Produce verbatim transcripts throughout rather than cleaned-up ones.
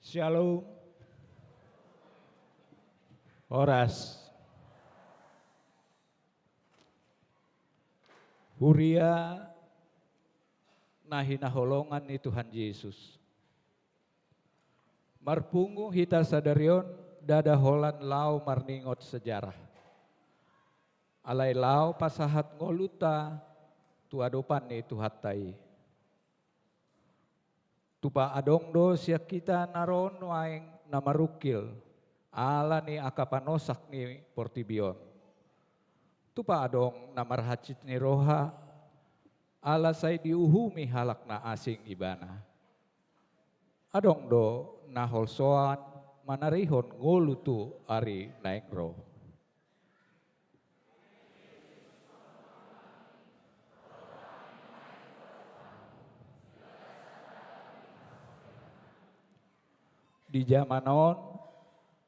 Shalom. Horas. Huria na hinaholongan ni Tuhan Jesus. Marpungu hita sadari on, ndada holan laho marningot sejarah. Alai laho pasahat ngolunta tu adopan ni Tuhanta i. Tupa adong do sian hita na ro nuaeng na marungkil, ala ni angka panosak ni portibi on. Tupa adong na marhansit ni roha, ala sai diuhumi halak na asing ibana. Adong do na holsoan manarihon ngolu tu ari naeng ro. Di jaman on,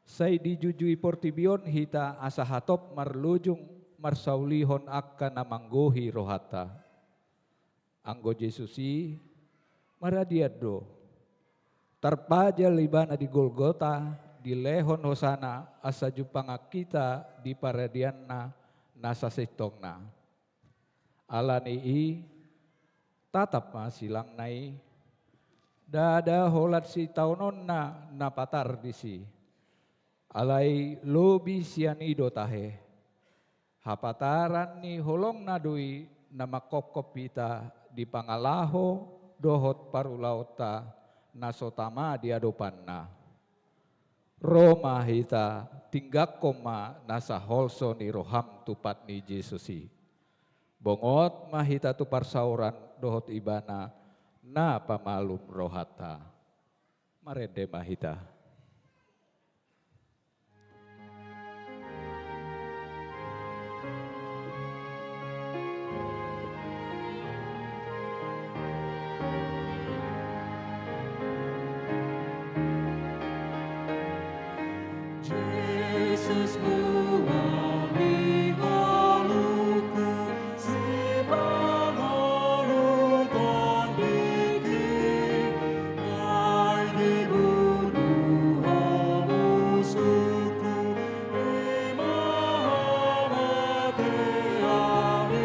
sai dijujui portibi on hita asa hatop marlojung marsaulihon angka na manggohi rohanta. Anggo Jesus i, maradian do. Tarpajal ibana di Golgota, dilehon hosana asa jumpangan hita di paradianna na sasintongna. Ala ni i, tatap ma silangna i, ndada holan sitaononna na patar disi. Alai lobi sian i do tahe. Hapataran ni holongna do i na manghophop hita di pangalaho dohot parulaonta na so tama di adopanna. Ro ma hita, tinggangkon ma nasa holso ni roham tu pat ni Jesus i. Bongot ma hita tu parsaoran dohot ibana na pamalum rohanta. Marende ma hita. Jesus, buang di ngolungku, sipangolu tondingki, ai dibunuh Ho musuhku, i ma hamatean i.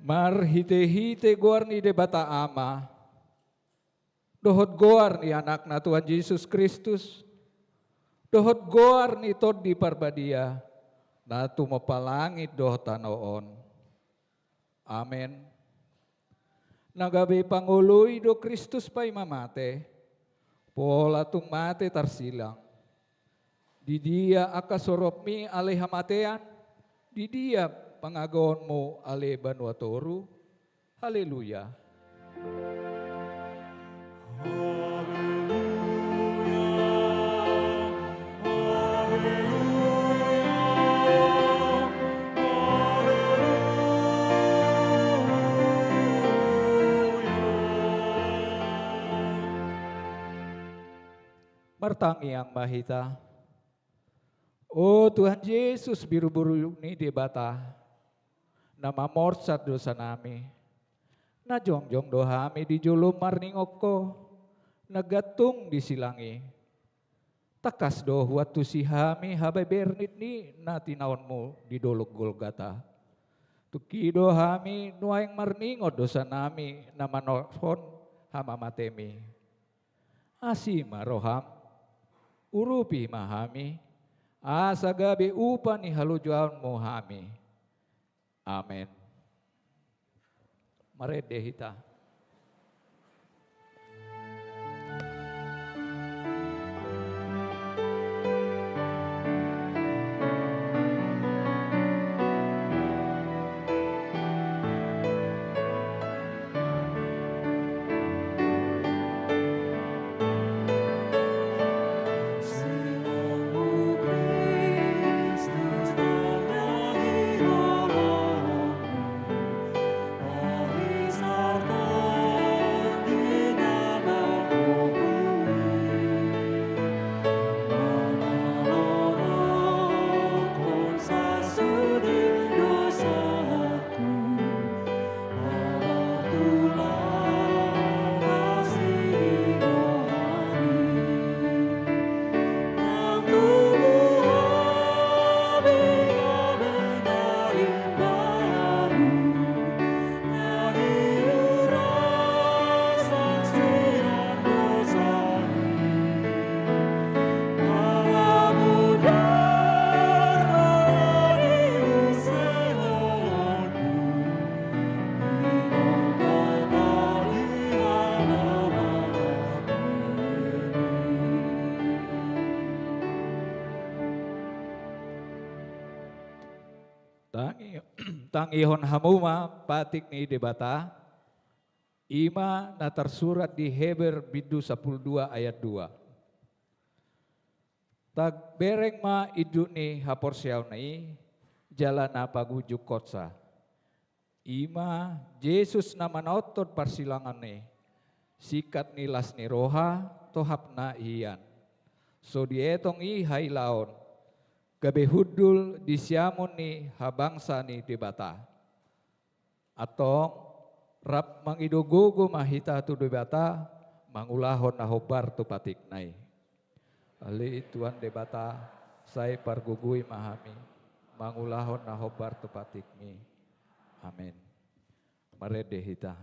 Marhitehite goar ni Debata Ama, dohot goar ni Anakna Tuhan Jesus Kristus, dohot goar ni Tondi Parbadia, na tumompa langit dohot tano on. Amen. Na gabe pangoloi do Kristus paima mate, pola tung mate tarsilang. Di dia angka soropmi ale hamatean? Di dia pangagoonmu ale banua toru? Haleluya. Martangiang ma hita. O Tuhan Jesus, birubiru ni Debata, na mamorsan dosanami, na jongjong do hami di jolom marningot Ho, na gantung di silang i. Tangkas do huantusi hami habebernik ni na tinaonmu di dolok Golgata. Tung i do hami nuaeng marningot dosanami na manoshon hamamatemi. Asi ma roham, urupi ma hami, asa gabe upa ni halojaonmu hami. Amen. Marende hita. Tangi-, tangihon hamu ma patik ni Debata, i ma na tarsurat di Heber bindu sampulu dua ayat dua. Tabereng ma induk ni haporseaon i, jala na pagunjungkonsa. I ma Jesus na manaonton parsilangan i, singkat ni las ni roha, tohap na hian. So dietong i hailaon, gabe hundul di siamun ni habangsa ni Debata. Antong, rap mangido gogo ma hita tu Debata, mangulahon na hombar tu patikna i. Ale Tuhan Debata, sai pargogoi ma hami, mangulahon na hombar tu patikmi. Amen. Marende hita.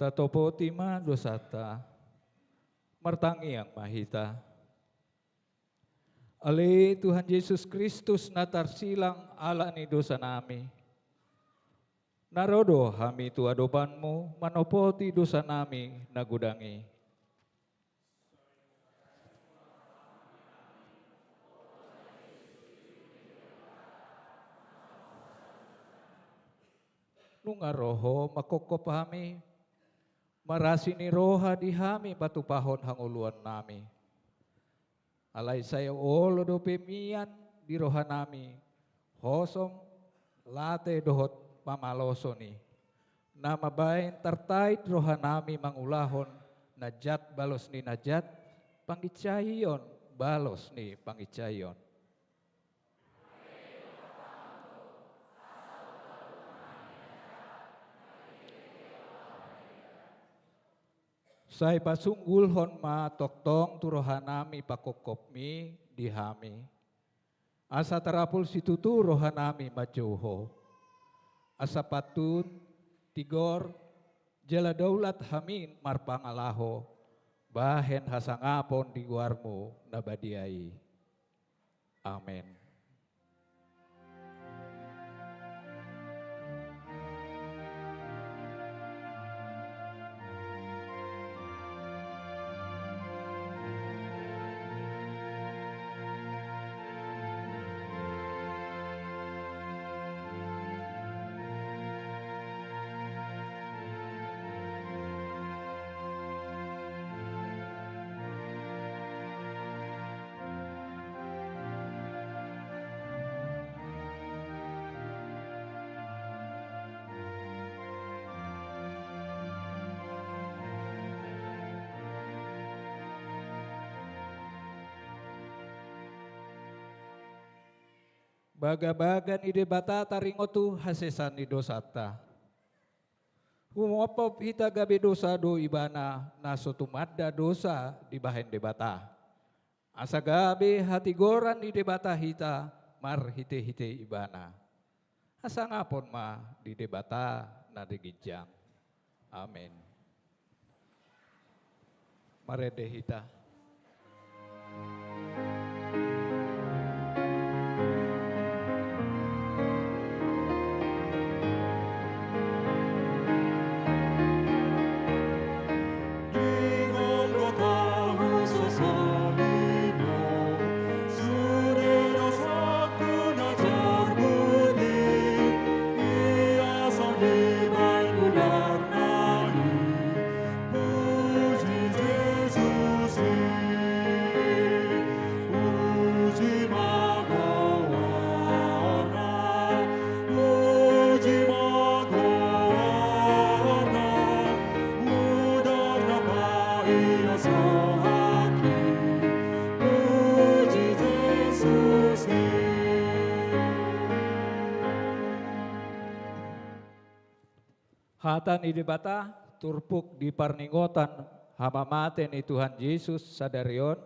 Tatopoti ma dosanta. Martangiang ma hita. Ale Tuhan Jesus Kristus, na tarsilang ala ni dosanami, na ro do hami tu adopanMu manopoti dosanami na godang i. Nunga ro Ho manghophop hami, marasi ni roha di hami patupahon hangoluannami. Alai sai olo dope mian di rohanami hosom, late dohot pamaloson i, na mambahen tartait rohanami mangulahon na jat balos ni na jat, panginsaion balos ni panginsaion. Sai pasunggulhon ma tongtong tu rohanami panghophopMi di hami, asa tarapul situtu rohanami manjou Ho, asa pantun, tigor, jala daulat hami marpangalaho, bahen hasangapon di goarMu na badia i. Amen. Bagabaga ni Debata taringot tu hasesaan ni dosanta. Humophop hita gabe dosa do ibana na so tumanda dosa dibahen Debata. Asa gabe hatigoran ni Debata hita marhitehite ibana. Hasangapon ma di Debata na di ginjang. Amen. Marende hita. Hata ni Debata, turpuk di parningotan hamamate ni Tuhan Jesus sadari on,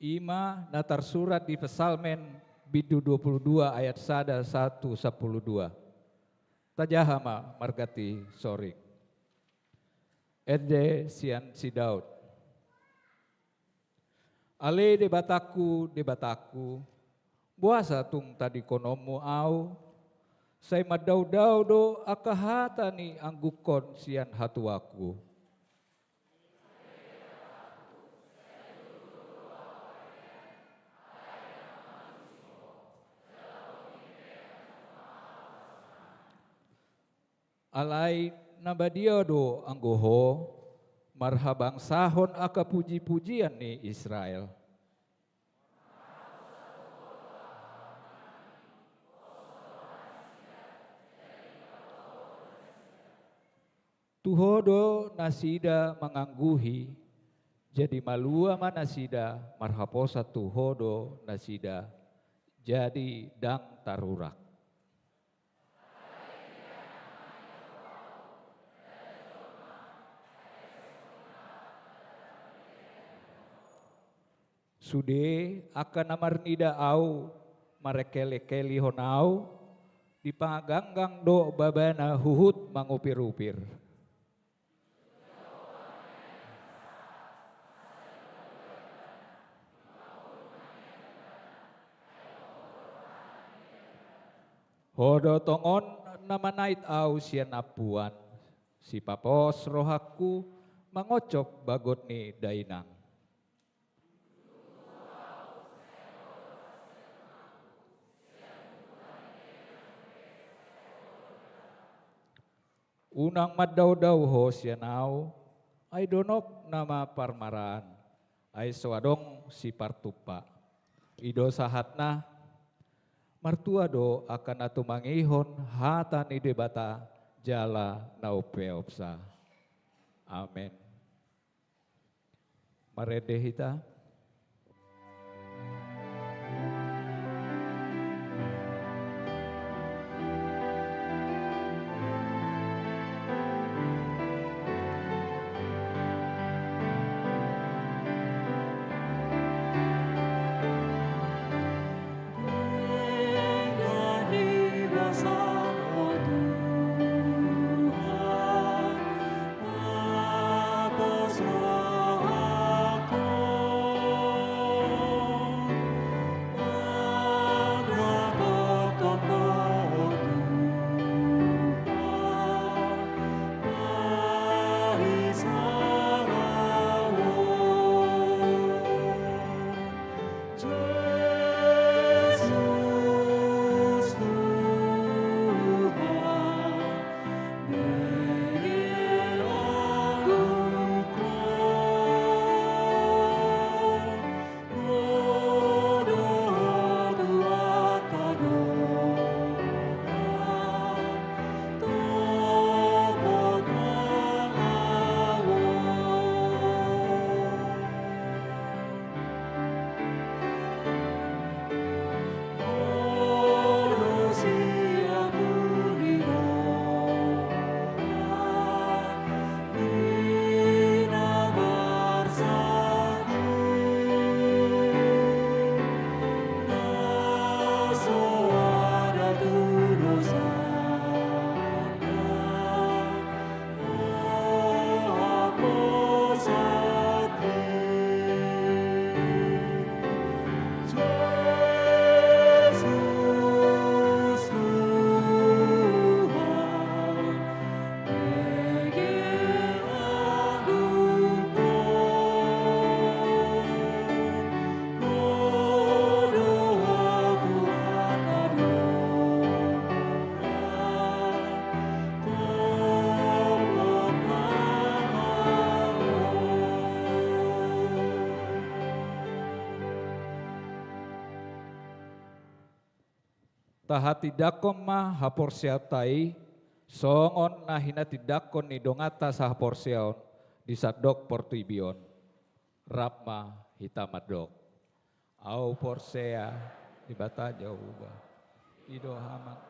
i ma na tarsurat di Psalmen bindu dua puluh dua ayat sada sahat tu sampulu dua. Tajaha ma marganti soring. Ende sian si Daud. Ale Debatangku, Debatangku, boasa tung tadingkononmu ahu? Sai mandaodao do angka hata ni anggungkon sian hatuaonku. Alai na badia do anggo Ho, marhabangsahon angka pujipujian ni Israel. Tu Ho do nasida mangangguhi, jadi malua ma nasida, marhaposan tu Ho do nasida, jadi ndang tarurak. Sude angka na marnida ahu, marengkelengkelihon ahu, dipaganggang do babana huhut mangupirupir. Ho do tongon na manait ahu sian ampuan, sipapos rohangku mangoncop bagot ni dainang. Unang mandaodao ho sian ahu, ai donokna ma parmaraan, ai so adong sipartumpa. I do sahatna, martua do angka na tumangihon hata ni Debata jala na umpeopsa. Amen. Marende hita. Tahatindangkon ma haporseaonta i, songon na hinatindangkon ni donganta sahaporseaon di sandok portibi on. Rap ma hita mandok. Ahu porsea Debata Jahowa, i do Amanta,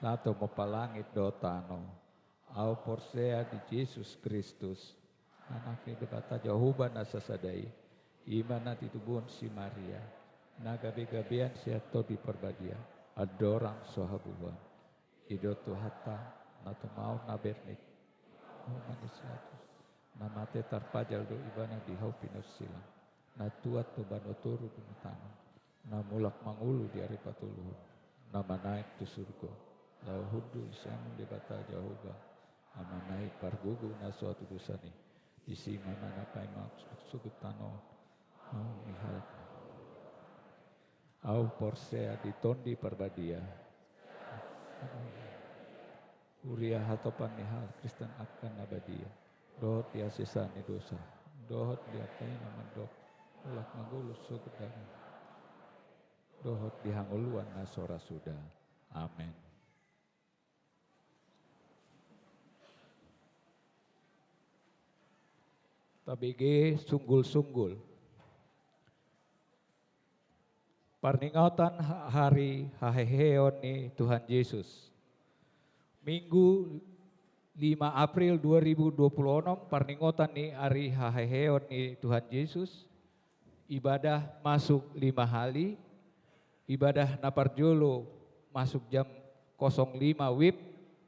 na tumompa langit dohot tano. Ahu porsea di Jesus Kristus, Anak ni Debata Jahowa na sasada i, i ma na titubuhon si Maria, na gabegabean sian Tondi Parbadia, andorang so habuan. I do Tuhanta, na tumaon na bernit, na mate tarpajal do Ibana di hau pinarsilang, na tuat tu banua toru tu tano, na mulak mangolu di ari patoluhon, na manaek tu surgo, laho hundul sian Debata Jahowa, Amana i pargogo na so hatudosan i, disi ma na paima sogot tano on. Ahu mihalak. Ahu porsea di Tondi Parbadia, huria hatopan ni halak Kristen angka na badia, dohot di hasesaan ni dosa, dohot di angka i na mandok, mulak mangolu sogot daging, dohot di hangoluan na so ra suda. Amen. Tabege sunggul-sunggul. Parningotan ha-, hari haheheon ni Tuhan Jesus. Minggu lima April dua ribu dua puluh enam, parningotan ni ari haheheon ni Tuhan Jesus. Ibadah masuk lima hali. Ibadah na parjolo masuk jam kosong lima WIB,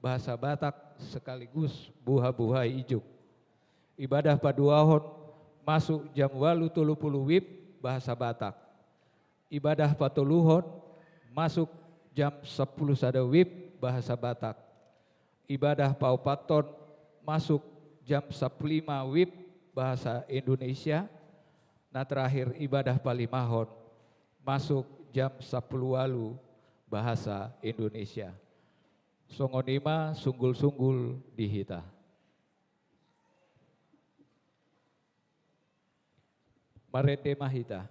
bahasa Batak sekaligus buhabuha ijuk. Ibadah paduahon masuk jam ualu tolu pulu WIB, bahasa Batak. Ibadah patoluhon masuk jam sampulu sada WIB bahasa Batak. Ibadah paopathon masuk jam sampulu lima WIB bahasa Indonesia. Na terakhir ibadah palimahon masuk jam sampulu ualu bahasa Indonesia. Songon i ma sunggul-sunggul di hita. Marende ma hita.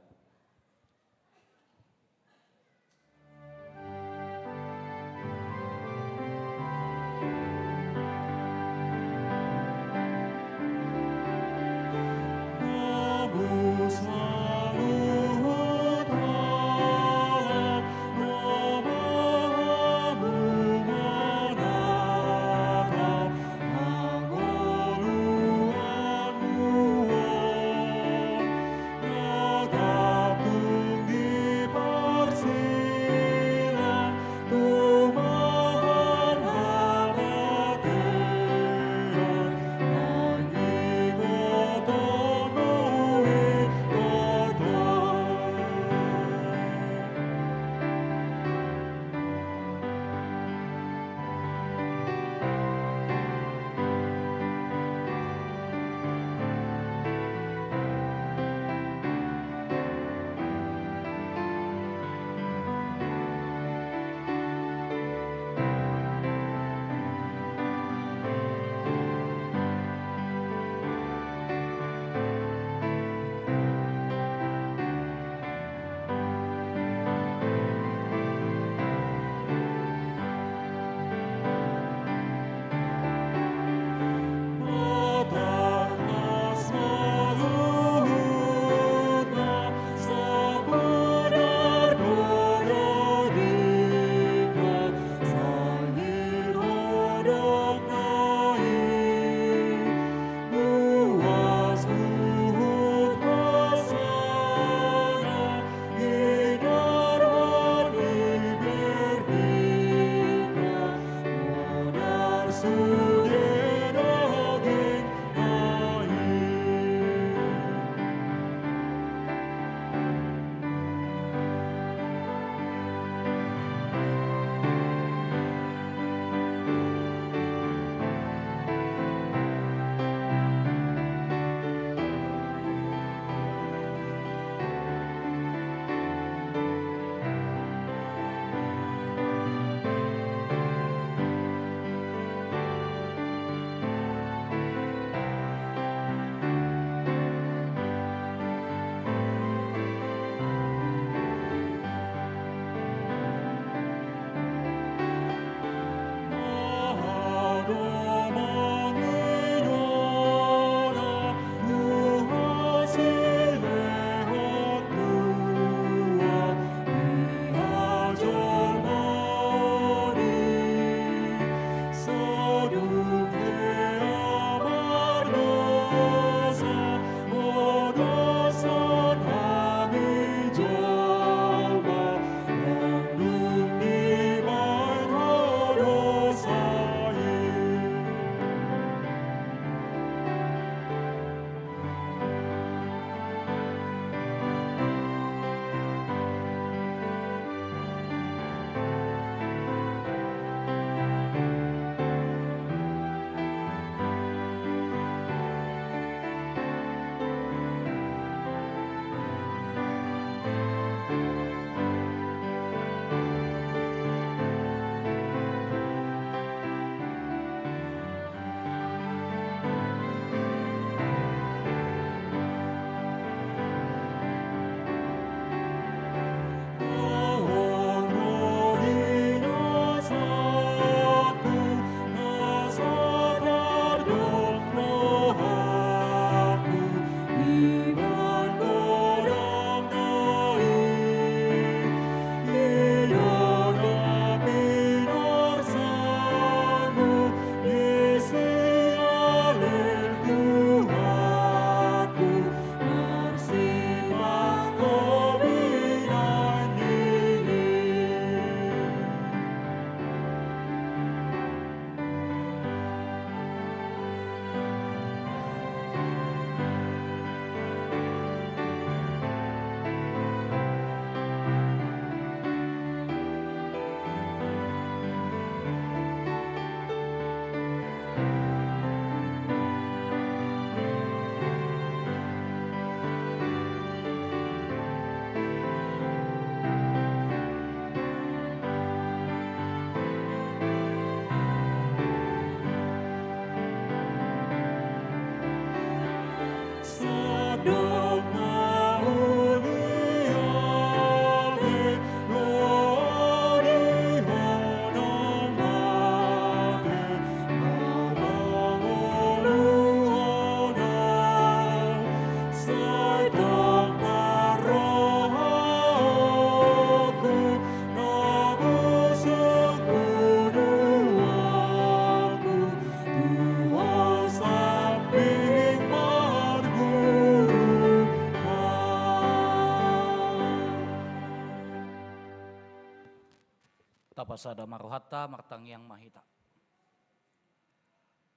Tapasada ma rohanta, martangiang ma hita.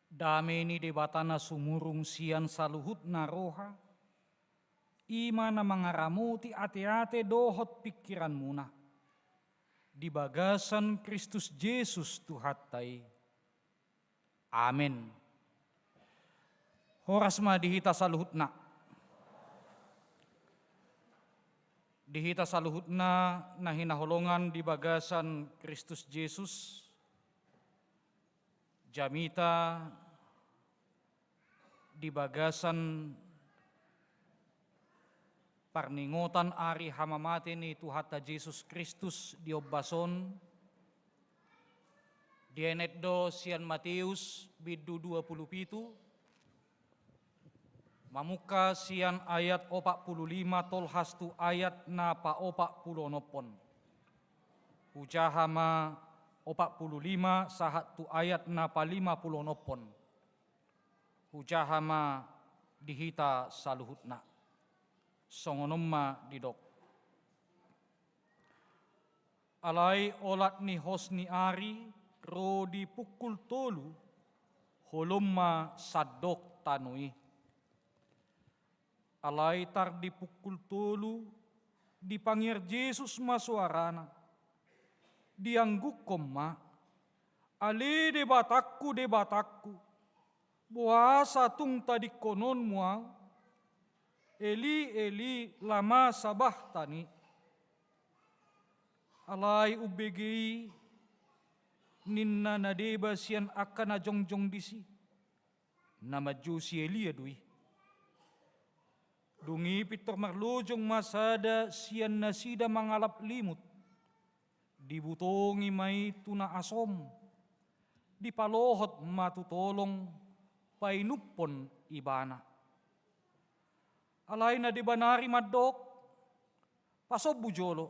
Dame ni Debata na sumurung sian saluhutna roha, i ma na mangaramoti ateate dohot pingkiranmuna di bagasan Kristus Jesus Tuhanta i. Amen. Horas ma di hita saluhutna. Di hita saluhutna na hinaholongan di bagasan Kristus Jesus, jamita di bagasan parningotan ari hamamate ni Tuhanta Jesus Kristus di ombas on, dienet do sian Mateus bindu dua pulu pitu, mamungka sian ayat opat pulu lima tolhas tu ayat na paopat pulu onomhon. Hujaha ma opat pulu lima sahat tu ayat na palima pulu onomhon. Hujaha ma di hita saluhutna. Songon on ma didok. Alai olat ni hos ni ari ro di pukul tolu, holom ma sandok tano i. Alai tar di pukul tolu, dipangiar Jesus ma soarana, dianggukkon ma, "Ale Debatangku, Debatangku, boasa tung tadingkononmu ahu? Eli, Eli, lama sabachtani?" Alai umbege i, ninna na deba sian angka na jongjong disi, "Na manjou si Elia do i." Dung i pintor marlojong ma sada sian nasida mangalap limut, dibutongi ma i tu na asom, dipalohot ma tu tolong, painumhon ibana. Alai na deba nari mandok, "Pasombu jolo,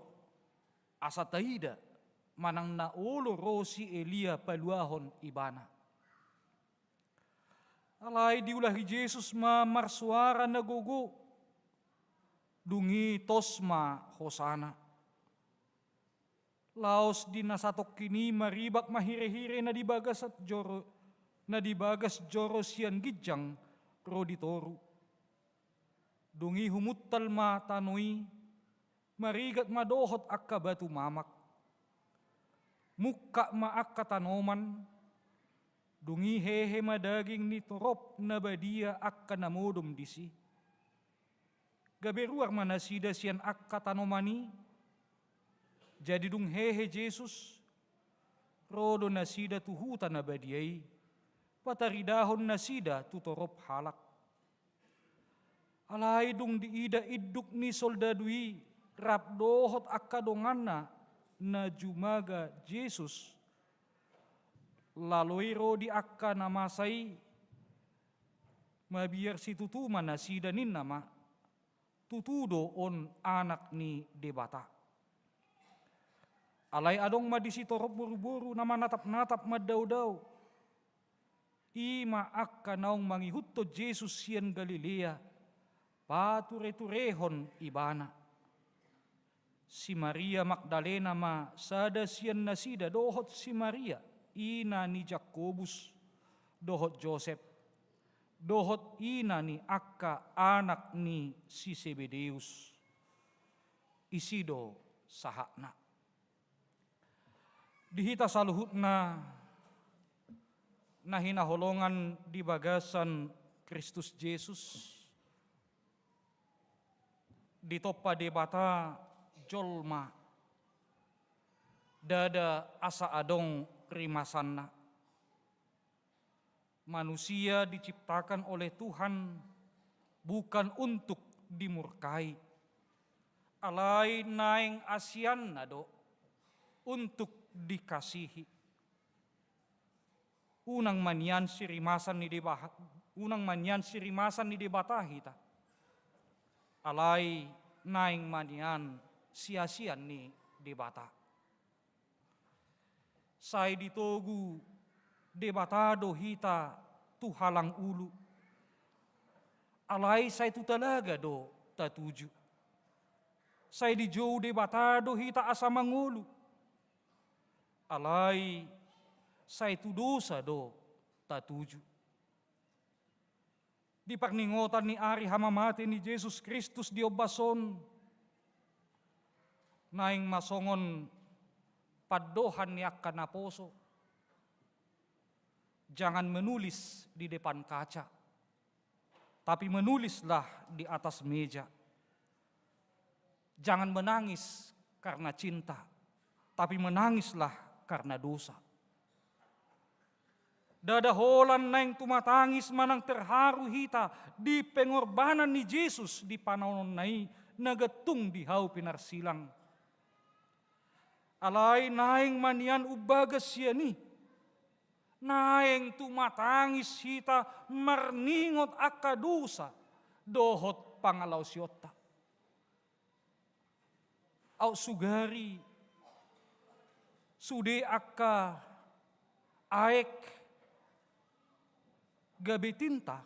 asa taida manang na olo ro si Elia paluahon ibana." Alai diulahi Jesus ma marsoara na gogo, dung i tos ma hosana. Laos di na satongkin i maribak ma hirehire na di bagas joro, na di bagas joro sian ginjang ro di toru. Dung i humuntal ma tano i, marigat ma dohot angka batu mamak. Mungkap ma angka tanoman, dung i hehe ma daging ni torop na badia angka na modom disi. Gabe ruar ma nasida sian angka tanoman i. Jadi dung hehe Jesus, ro do nasida tu huta na badia i, pataridahon nasida tu torop halak. Alai dung diida induk ni soldadu i rap dohot angka donganna na jumaga Jesus, lalo i ro di angka na masa i, mabiar situtu ma nasida, ninna ma, "Tutu do on Anak ni Debata." Alai adong ma disi torop boruboru na manatapnatap mandaodao. I ma angka naung mangihuthon Jesus sian Galilea, patureturehon ibana. Si Maria Magdalena ma sada sian nasida dohot si Maria, ina ni Jakobus, dohot Josep, dohot ina ni angka anak ni si Sebedeus. Isi do sahatna. Di hita saluhutna na hinaholongan di bagasan Kristus Jesus, ditompa Debata jolma, ndada asa adong rimasanna. Manusia diciptakan oleh Tuhan bukan untuk dimurkai, alai naeng asianna do untuk dikasihi. Unang ma nian sirimasan ni Deba-, unang ma nian sirimasan ni Debata hita, alai naeng ma nian siasian ni Debata. Sai ditogu Debata do hita tu halang ulu, alai sai tu talaga do tatuju. Sai dijou Debata do hita asa mangolu, Alai sai tu dosa do tatuju. Di parningotan ni ari hamamate ni Jesus Kristus di ombas on, naeng ma songon pandohan ni angka naposo: Jangan menulis di depan kaca, tapi menulislah di atas meja. Jangan menangis karena cinta, tapi menangislah karena dosa. Ndada holan naeng tumatangis manang terharu hita di pengorbanan ni Jesus di panaononna i na gantung di hau pinarsilang. Alai naeng ma nian umbagas sian i, naeng tumatangis hita marningot angka dosa dohot pangalaosionta. Aut sugari sude angka aek gabe tinta,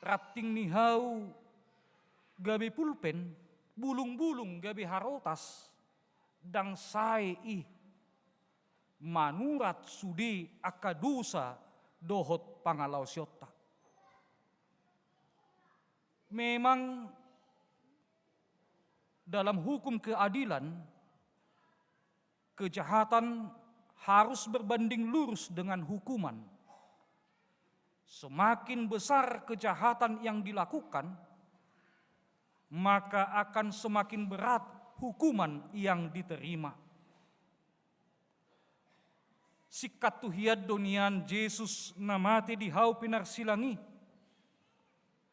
ranting ni hau gabe pulpen, bulungbulung gabe harotas, ndang sae i manurat sude angka dosa dohot pangalaosionta. Memang dalam hukum keadilan, kejahatan harus berbanding lurus dengan hukuman. Semakin besar kejahatan yang dilakukan, maka akan semakin berat hukuman yang diterima. Singkat tu hian do nian Jesus na mate di hau pinarsilang i.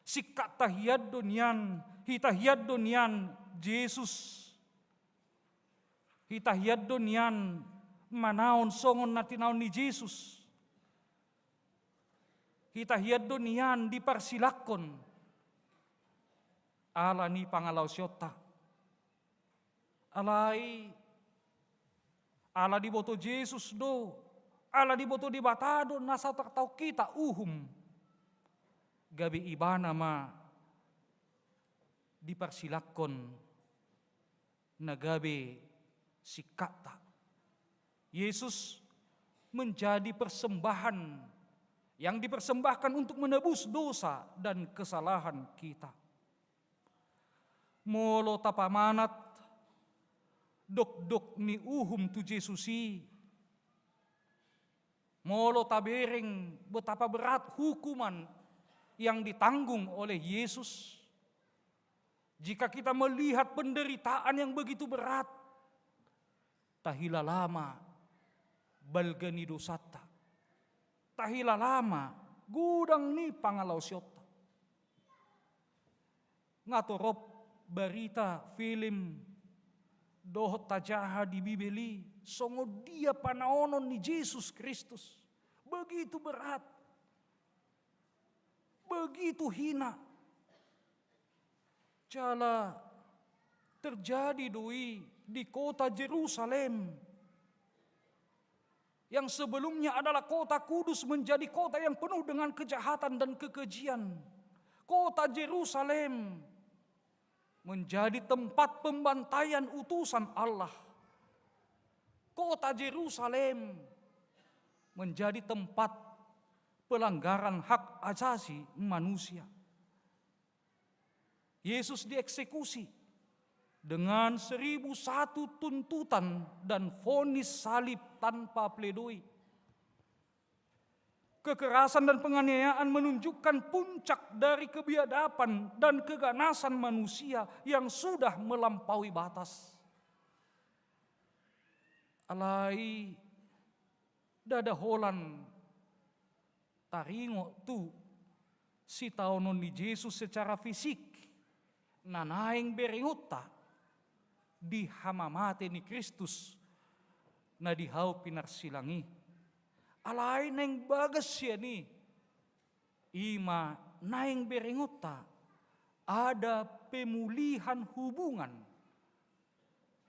Singkat tahian do nian, hita hian do nian Jesus. Hita hian do nian manaon songon na tinaon ni Jesus. Hita hian do nian diparsilangkon ala ni pangalaosionta. Alai ala diboto Jesus do, ala diboto Debata do na so tartaon hita uhum, gabe Ibana ma diparsilangkon na gabe singkatta. Yesus menjadi persembahan yang dipersembahkan untuk menebus dosa dan kesalahan kita. Molo tapamanat dokdok ni uhum tu Jesus i, molo tabereng betapa berat hukuman yang ditanggung oleh Yesus, jika kita melihat penderitaan yang begitu berat, tahilala ma balga ni dosanta, tahilala ma godang ni pangalaosionta. Nga torop barita, film, dohot tajaha di Bibel i songon dia panaonon ni Jesus Kristus. Begitu berat, begitu hina. Jala terjadi do i di kota Jerusalem yang sebelumnya adalah kota kudus, menjadi kota yang penuh dengan kejahatan dan kekejian. Kota Jerusalem menjadi tempat pembantaian utusan Allah. Kota Jerusalem menjadi tempat pelanggaran hak asasi manusia. Yesus dieksekusi dengan seribu satu tuntutan dan vonis salib tanpa pledoi. Kekerasan dan penganiayaan menunjukkan puncak dari kebiadaban dan keganasan manusia yang sudah melampaui batas. Alai ndada holan taringot tu sitaonon ni Jesus secara fisik na naeng berengonta di hamamate ni Kristus na di hau pinarsilang i. Alai naeng bagas sian i, i ma naeng berengonta ada pemulihan hubungan,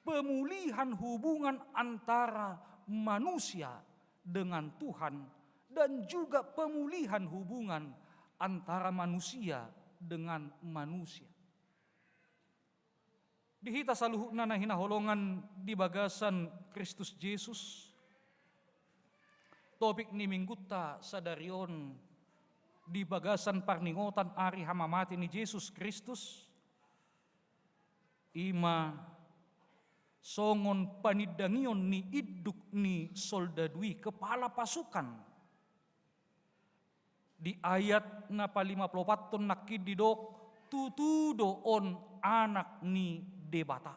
pemulihan hubungan antara manusia dengan Tuhan, dan juga pemulihan hubungan antara manusia dengan manusia. Di hita saluhutna na hinaholongan di bagasan Kristus Jesus, topik ni minggunta sadari on di bagasan parningotan ari hamamate ni Jesus Kristus, i ma songon panindangion ni induk ni soldadu i, kepala pasukan. Di ayat na palima pulu opat on nangkin didok, tutu do on Anak ni Debata.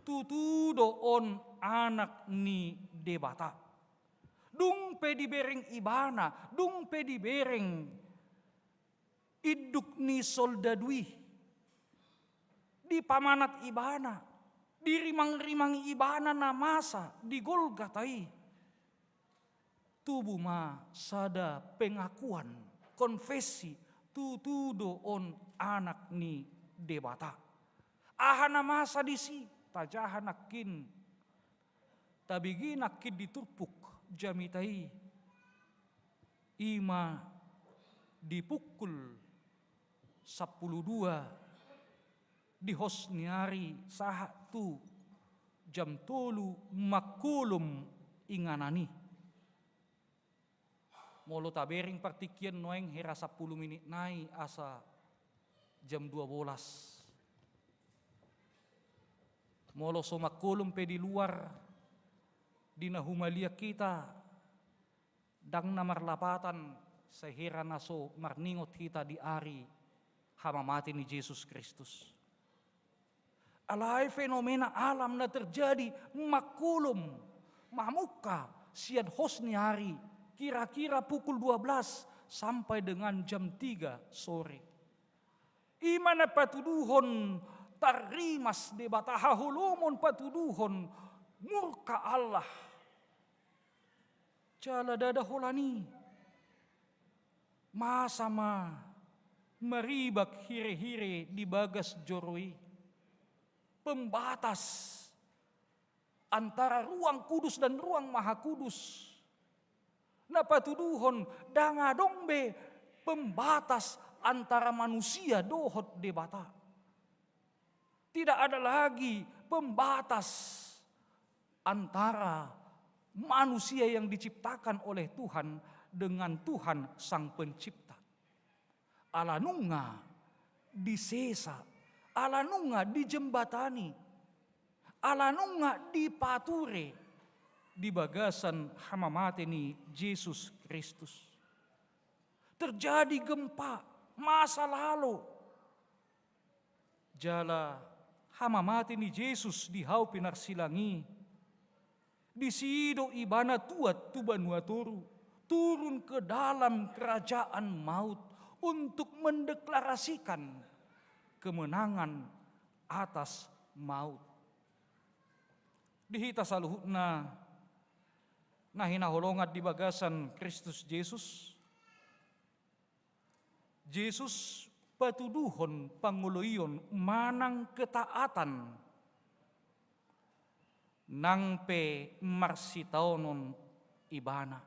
Tutu do on Anak ni Debata. Dung pe dibereng ibana, dung pe dibereng induk ni soldadu i, dipamanat ibana, dirimangrimangi ibana na masa di Golgata i, tubu ma sada pengakuan, konfesi, tutu do on Anak ni Debata. Aha na masa disi? Tajaha nangkin, tabege nangkin di turpuk jamita i, i ma di pukul sampulu dua di hos ni ari sahat tu jam tolu mangkolom inganan i. Molo tabereng partingkian nuaeng hera sampulu minit nai asa jam dua bolas. Molo so mangkolom pe di luar, di na humaliang hita, ndang na marlapatan sai hera na so marningot hita di ari hamamate ni Jesus Kristus. Alai fenomena alam na terjadi mangkolom, mamungka sian hos ni ari, kira-kira pukul dua belas sampai dengan jam tiga sore. I ma na patuduhon tarrimas Debata, haholomon patuduhon murka Allah. Jala ndada holan i, masa ma maribak hirehire di bagas joro i. Pembatas antara ruang kudus dan ruang maha kudus. Na patuduhon ndang adong be pembatas antara manusia dohot Debata. Tidak ada lagi pembatas antara manusia yang diciptakan oleh Tuhan dengan Tuhan Sang Pencipta. Ala nunga disesa, ala nunga dijembatani, ala nunga dipature di bagasan hamamate ni Jesus Kristus. Terjadi gempa, masa lalo. Jala hamamate ni Jesus di hau pinarsilang i, disi do ibana tuat tu banua toru, turun ke dalam kerajaan maut untuk mendeklarasikan kemenangan atas maut. Di hita saluhutna na hinaholongan di bagasan Kristus Jesus, Jesus patuduhon pangoloion manang ketaatan nang pe marsitaonon ibana.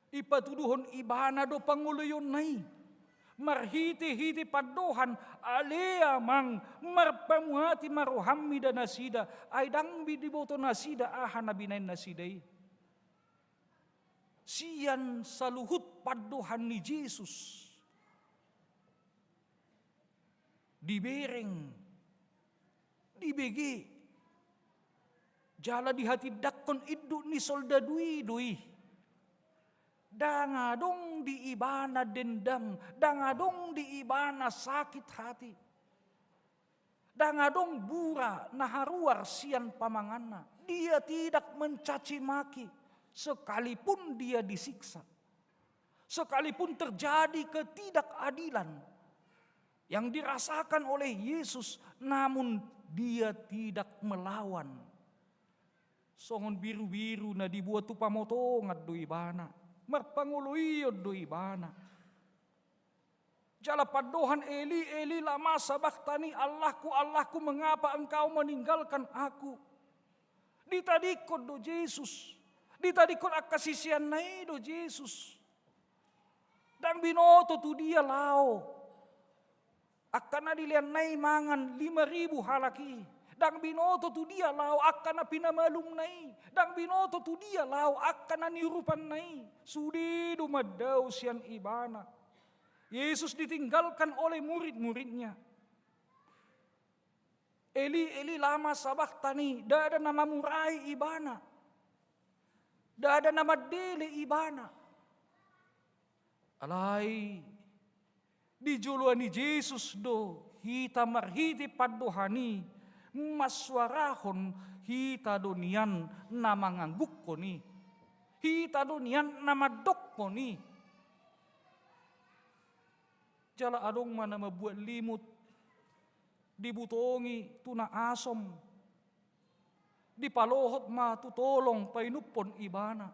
Ipatuduhon ibana do pangoloionna i marhitehite pandohan, ale Amang, marpamuati ma roham mida nasida, ai ndang be diboto nasida aha na binahen nasida i. Sian saluhut pandohan ni Jesus dibereng, dibege, jala dihatindangkon induk ni soldadu i do i. Ndang adong di ibana dendam, ndang adong di ibana sakit hati. Ndang adong bura na haruar sian pamanganna. Dia tidak mencaci maki, sekalipun dia disiksa. Sekalipun terjadi ketidakadilan yang dirasakan oleh Yesus, namun dia tidak melawan. Songon birubiru na dibuat tu pamotongan do ibana, marpangoloion do ibana. Jala pandohan Eli, Eli, lama sabakhtani, Allahku, Allahku, mengapa Engkau meninggalkan aku? Ditadingkon do Jesus. Ditadingkon angka siseanna i do Jesus. Ndang binoto tu dia laho. Angka na dileanna i mangan lima ribu halak i. Ndang binoto tu dia laho angka na pinamalumna i. Ndang binoto tu dia laho angka na niurupanna i. Sude do mandao sian ibana. Yesus ditinggalkan oleh murid-muridnya. Eli, Eli, lama sabaktani, ndada na mamurahi ibana. Ndada na mandele ibana. Alai di joloan ni Jesus do hita marhite pandohan i mansuarahon hita do nian na manganggungkon i. Hita do nian na mandokkon i. Jala adong ma na mambuat limut, dibutongi tu na asom, dipalohot ma tu tolong painumhon ibana.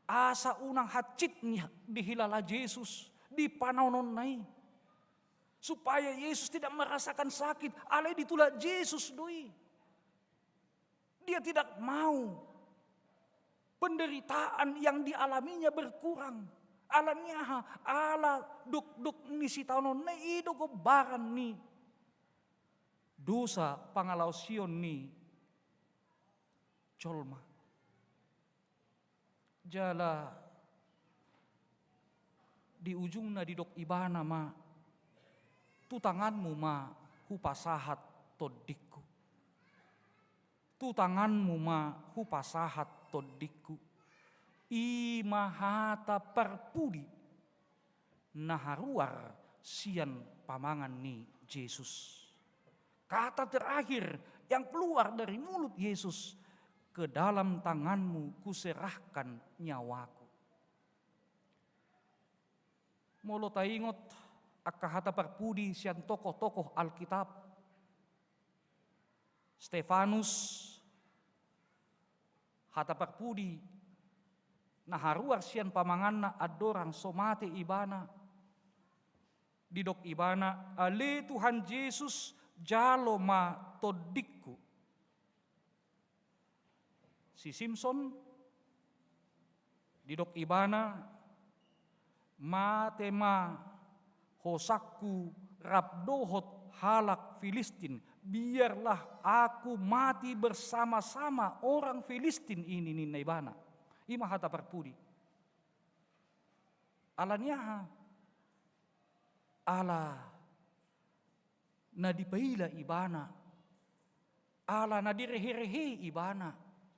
Asa unang hansit ni dihilala Jesus di panaononna i. Supaya Yesus tidak merasakan sakit, alai ditulak Jesus do i. Dia tidak mau penderitaan yang dialaminya berkurang. Ala ni aha? Ala dokdok ni sitaononna i do gombaran ni dosa pangalaosion ni jolma. Jala di ujungna didok ibana ma, tu tanganmu ma hupasahat tondingku. Tu tanganmu ma hupasahat tondingku. I ma hata parpudi na haruar sian pamangan ni Jesus. Kata terakhir yang keluar dari mulut Yesus, "Ke dalam tanganmu kuserahkan nyawaku." Molo taingot angka hata parpudi sian tokoh-tokoh Alkitab, Stefanus, hata parpudi na haruar sian pamanganna andorang so mate ibana, didok ibana, "Ale Tuhan Jesus, jalo ma tondingku." Si Simson, didok ibana, "Mate ma hosangku rap dohot halak Filistin, biarlah aku mati bersama-sama orang Filistin ini," ninna ibana. I ma hata parpudi. Ala ni aha? Ala na dipaila ibana, ala na direhe-rehe ibana,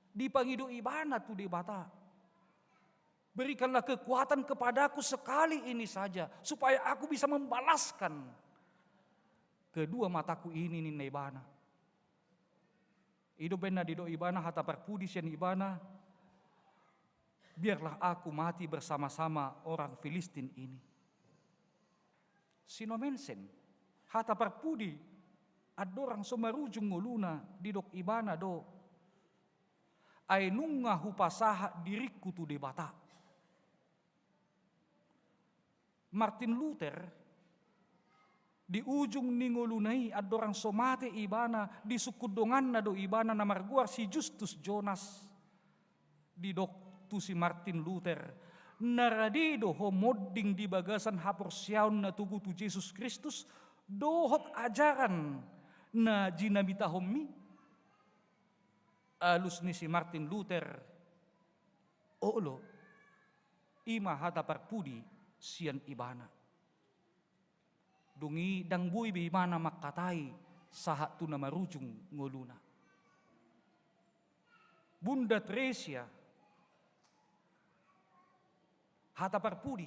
dipangido ibana tu Debata. "Berikanlah kekuatan kepadaku sekali ini saja, supaya aku bisa membalaskan kedua mataku ini," ninna ibana. I do umbahen na didok ibana hata parpudi sian ibana, "Biarlah aku mati bersama-sama orang Filistin ini." Si Nommensen, hata parpudi andorang so marujung ngoluna, didok ibana do, "Ai nunga hupasahat diringku tu Debata." Martin Luther, di ujung ni ngoluna i andorang so mate ibana, disungkun donganna do ibana na margoar si Justus Jonas. Didok tu si Martin Luther, "Na rade do ho monding di bagasan haporseaon na togu tu Jesus Kristus dohot ajaran na jinamitaonmi?" Alus ni si Martin Luther, "Olo." I ma hata parpudi sian ibana. Dung i ndang boi be ibana mangkatai sahat tu na marujung ngoluna. Bunda Tresia, hata parpudi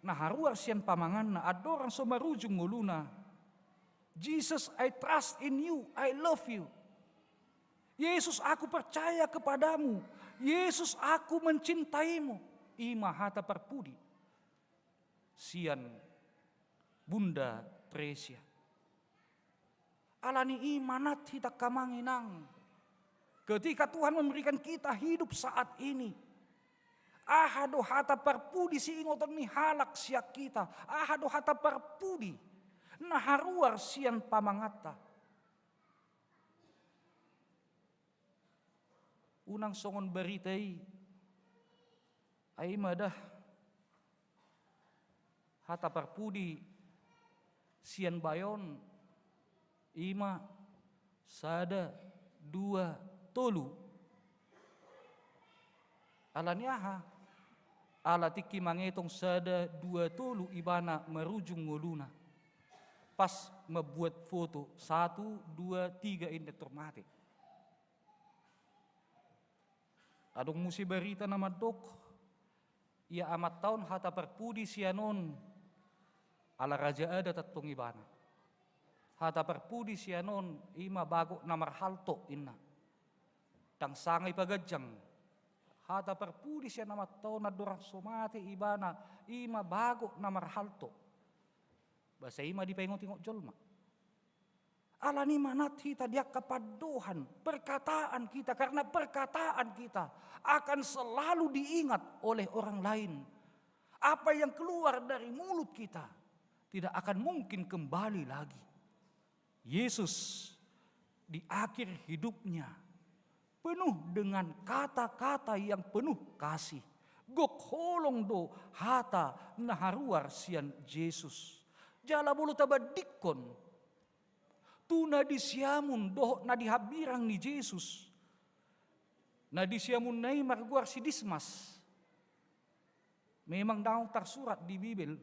na haruar sian pamanganna andorang so marujung ngoluna, "Jesus, I trust in you, I love you." "Yesus, aku percaya kepadamu." "Yesus, aku mencintaimu." I ma hata parpudi sian Bunda Tresia. Ala ni i manat hita angka amang inang, ketika Tuhan memberikan kita hidup saat ini, aha do hata parpudi siingoton ni halak sian hita? Aha do hata parpudi na haruar sian pamanganta? Unang songon barita i, ai ma da hata parpudi sian bayo on, i ma sada, dua, tolu. Ala ni aha? Ala tingki mangetong sada, dua, tolu ibana marujung ngoluna. Pas mambuat foto, satu, dua, tiga, inda tor mate. Adong muse barita na mandok, ia amanta on hata parpudi sian on, ala raja adat antong ibana. Hata parpudi sian on, i ma bagot na marhalto, inna. Ndang sanga ipaganjang. Hata parpudi sian amanta on andorang so mate ibana, i ma bagot na marhalto. Basa i ma dipaingot-ingot jolma. Ala ni manat hita di angka pandohan, perkataan kita, karena perkataan kita akan selalu diingat oleh orang lain. Apa yang keluar dari mulut kita tidak akan mungkin kembali lagi. Yesus di akhir hidupnya penuh dengan kata-kata yang penuh kasih. Gok holong do hata na haruar sian Jesus. Jala molo tabandingkon tu na di siamun dohot na di hambirang ni Jesus. Na di siamunna i margoar si Dismas. Memang ndang tarsurat di Bibel,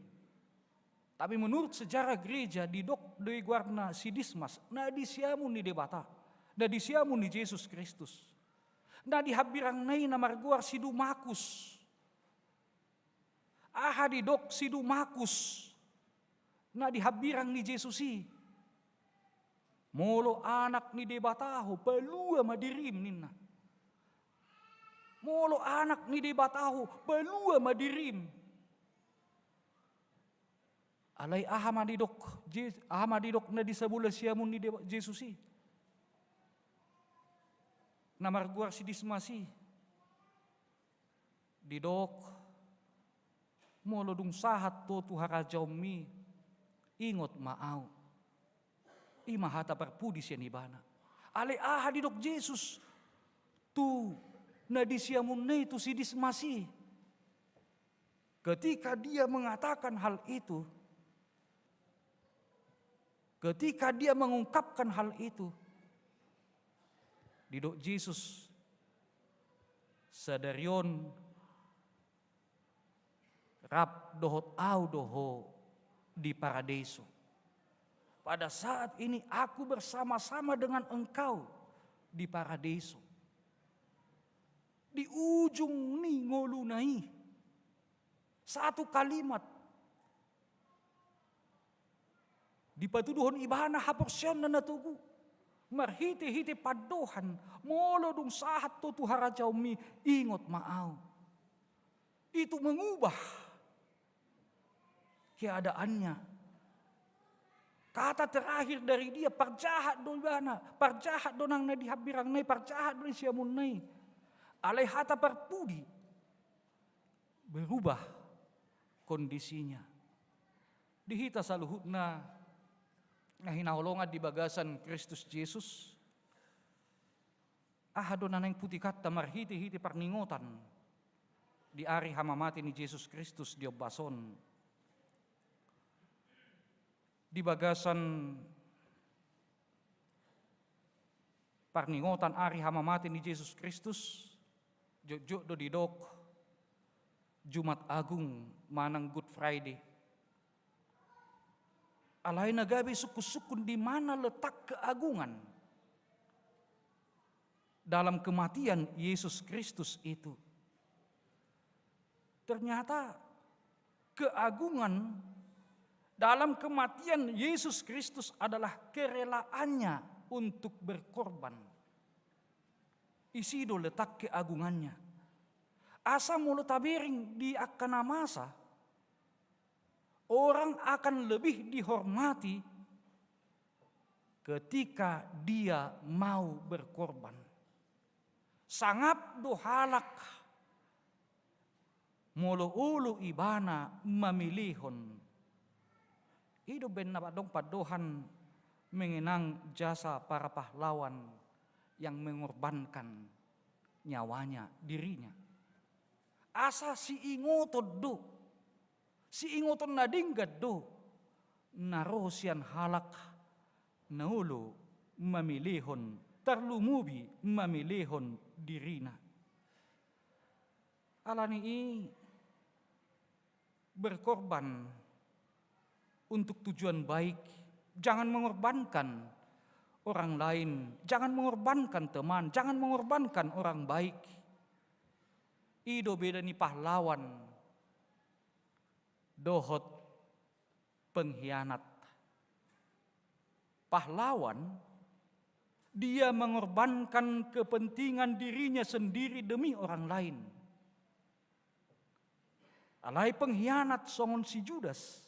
tapi menurut sejarah gereja didok do i goarna si Dismas, na di siamun ni Debata, na di siamun ni Jesus Kristus. Na di hambirangna i na margoar si Dumakus. Aha didok si Dumakus na di hambirang ni Jesus i? Molo anak ni Debata ho, palua ma dirim, ninna. Molo anak ni Debata ho, palua ma dirim. Alai aha ma didok Je-, aha ma didok na di sabola siamun ni Deba-, Jesus i, na margoar si Dismas i? Didok, molo dung sahat ho tu harajaonmi, ingot ma ahu. I ma hata parpudi sian ibana. Alai aha didok Jesus tu na di siamunna i, tu si Dismas i? Ketika dia mengatakan hal itu, ketika dia mengungkapkan hal itu, didok Jesus, sadari on rap dohot ahu do ho di paradeiso. Pada saat ini aku bersama-sama dengan engkau di paradeiso. Di ujung ni ngoluna i, satu kalimat dipatuduhon ibana haporseaonna na togu. Marhite-hite pandohan, molo dung sahat ho tu harajaonmi, ingot ma ahu. Itu mengubah keadaannya. Kata terakhir dari dia, parjahat do ibana, parjahat do nang na di hambirangna i, parjahat do na di siamunna i. Alai hata parpudi, berubah kondisinya. Di hita saluhutna na hinaholongan di bagasan Kristus Jesus, aha do na naeng putikanta marhite-hite parningotan di ari hamamate ni Jesus Kristus di ombas on? Di bagasan parningotan ari hamamate ni Jesus Kristus, jotjot do didok Jumat Agung manang Good Friday. Alai na gabe sungkun-sungkun di mana letak keagungan dalam kematian Yesus Kristus itu. Ternyata keagungan dalam kematian Yesus Kristus adalah kerelaannya untuk berkorban. Isi do letak keagungannya. Asa molo tabereng di angka na masa, orang akan lebih dihormati ketika dia mau berkorban. Sangap do halak molo olo ibana mamilihon. I do umbaen na adong pandohan mengenang jasa para pahlawan yang mengorbankan nyawanya, dirinya. Asa siingoton do, siingoton na denggan do na ro sian halak na olo mamelehon, tarlumobi mamelehon dirina. Alani i, berkorban untuk tujuan baik, jangan mengorbankan orang lain, jangan mengorbankan teman, jangan mengorbankan orang baik. I do beda ni pahlawan dohot pengkhianat. Pahlawan, dia mengorbankan kepentingan dirinya sendiri demi orang lain. Alai pengkhianat songon si Judas,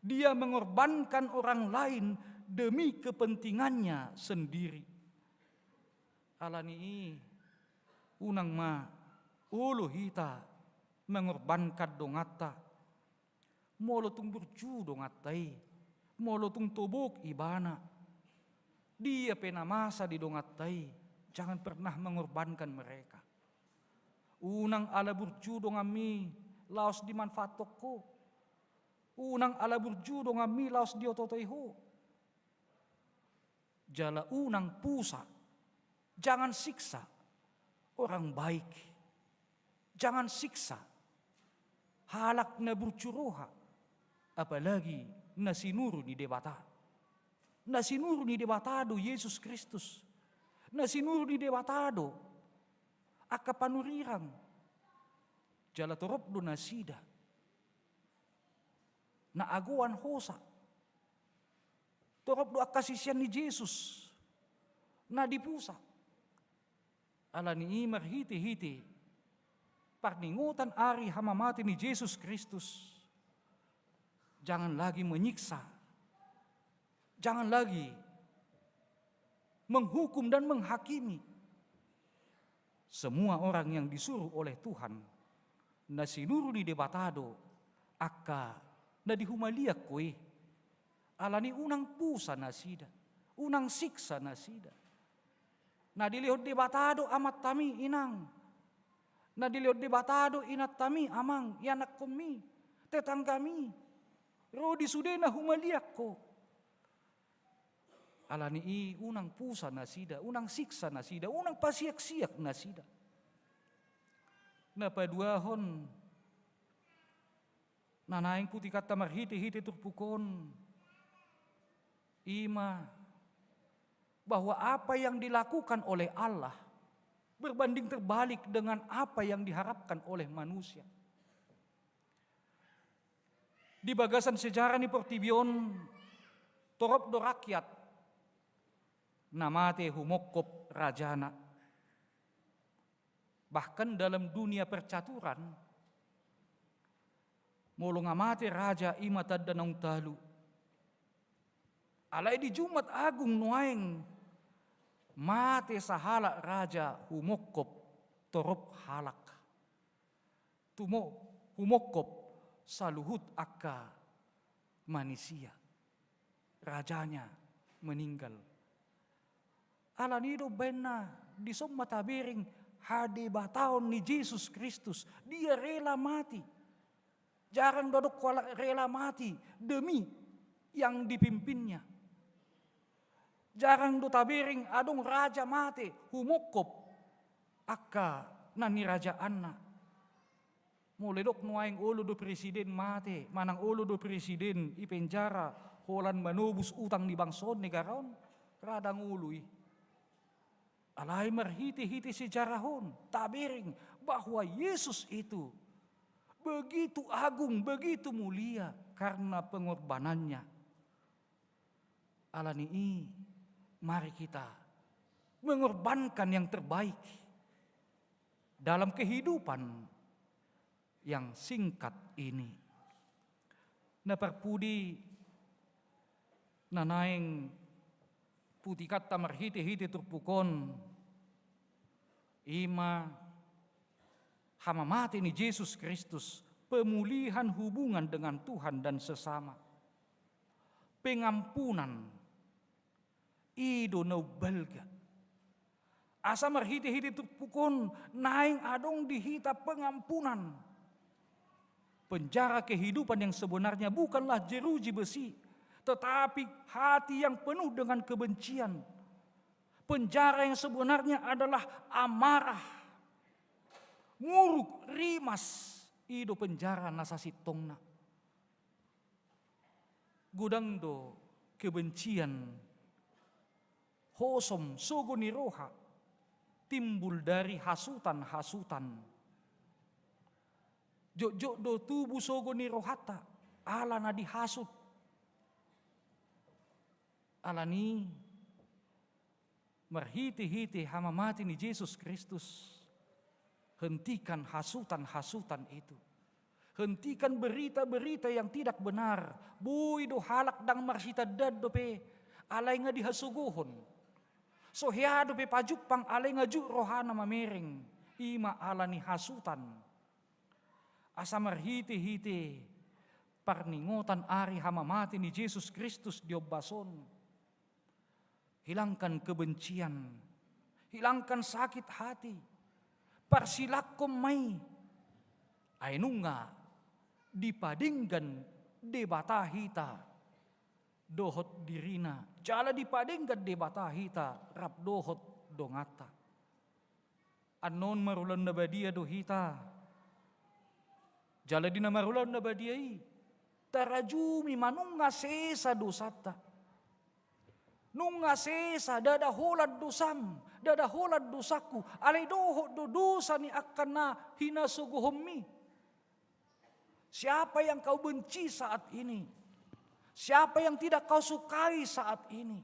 dia mengorbankan orang lain demi kepentingannya sendiri. Alani i, unang ma olo hita mengorbankan donganta. Molo tung burju donganta i, molo tung tobok ibana, dia pe na masa di donganta i, jangan pernah mengorbankan mereka. Unang ala burju donganmi laos dimanfaathon ho. Unang ala burju donganmi laos diototoi ho. Jala unang pusa, jangan siksa orang baik. Jangan siksa halak na burju roha, apalagi na sinuru ni Debata. Na sinuru ni Debata do Jesus Kristus. Na sinuru ni Debata do angka panurirang. Jala torop do nasida na agoan hosa. Torop do angka sisean ni Jesus na dipusa. Alani i, marhitehite parningotan ari hamamate ni Jesus Kristus, jangan lagi menyiksa, jangan lagi menghukum dan menghakimi. Semua orang yang disuruh oleh Tuhan, na sinuru ni Debata do angka na dihumaliang ho i. Alani i, unang pusa nasida, unang siksa nasida. Na dilehon Debata do amantami, inang. Na dilehon Debata do inantami, amang, ianakkonmi, tetanggami. Ro di sude na humaliang ho. Alani i, unang pusa nasida, unang siksa nasida, unang pasiaksiak nasida. Na paduahon, na naeng putikanta marhitehite turpuk on, i ma bahwa apa yang dilakukan oleh Allah berbanding terbalik dengan apa yang diharapkan oleh manusia. Di bagasan sejarah ni portibi on, torop do rakyat na mate humongkop rajana. Bahkan dalam dunia percaturan, molo nga mate raja, i ma tanda naung talu. Alai di Jumat Agung nuaeng, mate sahalak raja humongkop torop halak. Tumo, humongkop saluhut angka manisia. Rajanya meninggal. Alani i do umbaen na dison ma tabereng hadebataon ni Jesus Kristus. Dia rela mati. Jarang do adong halak rela mati demi yang dipimpinnya. Jarang do tabereng adong raja mate humongkop angka na nirajaanna. Molo didok nuaeng olo do presiden mate, manang olo do presiden i penjara holan manobus utang ni bangso on, negara on, ra dang olo i. Alai marhitehite sejarah on tabereng bahwa Yesus itu begitu agung, begitu mulia karena pengorbanannya. Alani i, mari kita mengorbankan yang terbaik dalam kehidupan yang singkat ini. Na parpudi, na naeng putikanta marhitehite turpuk on, i ma hamamate ni Jesus Kristus, pemulihan hubungan dengan Tuhan dan sesama. Pengampunan, i do na umbalga. Asa marhitehite turpuk on naeng adong di hita pengampunan. Penjara kehidupan yang sebenarnya bukanlah jeruji besi, tetapi hati yang penuh dengan kebencian. Penjara yang sebenarnya adalah amarah, muruk, rimas, i do penjara na sasintongna. Godang do kebencian, hosom, sogo ni roha, timbul dari hasutan-hasutan. Jotjot do tubu sogo ni rohanta, ala na dihasut. Alani, marhitehite hamamate ni Jesus Kristus, hentikan hasutan-hasutan itu. Hentikan berita-berita yang tidak benar. Boi do halak ndang marsitandaan dope, alai nga dihasogohon. So hea dope pajumpang, alai nga jut rohana mamereng. I ma alani hasutan. Asa marhitehite parningotan ari hamamate ni Jesus Kristus di ombas on, hilangkan kebencian, hilangkan sakit hati, parsilangkon ma i. Ai nunga dipadenggan Debata hita dohot dirina, jala dipadenggan Debata hita rap dohot donganta. Annon marulaon na badia do hita. Jala di na marulaon na badia i, tarajumi ma nunga sesa dosanta. Nunga sesa, ndada holan dosam, ndada holan dosangku, alai dohot do dosa ni angka na hinasogohonmi. Siapa yang kau benci saat ini? Siapa yang tidak kau sukai saat ini?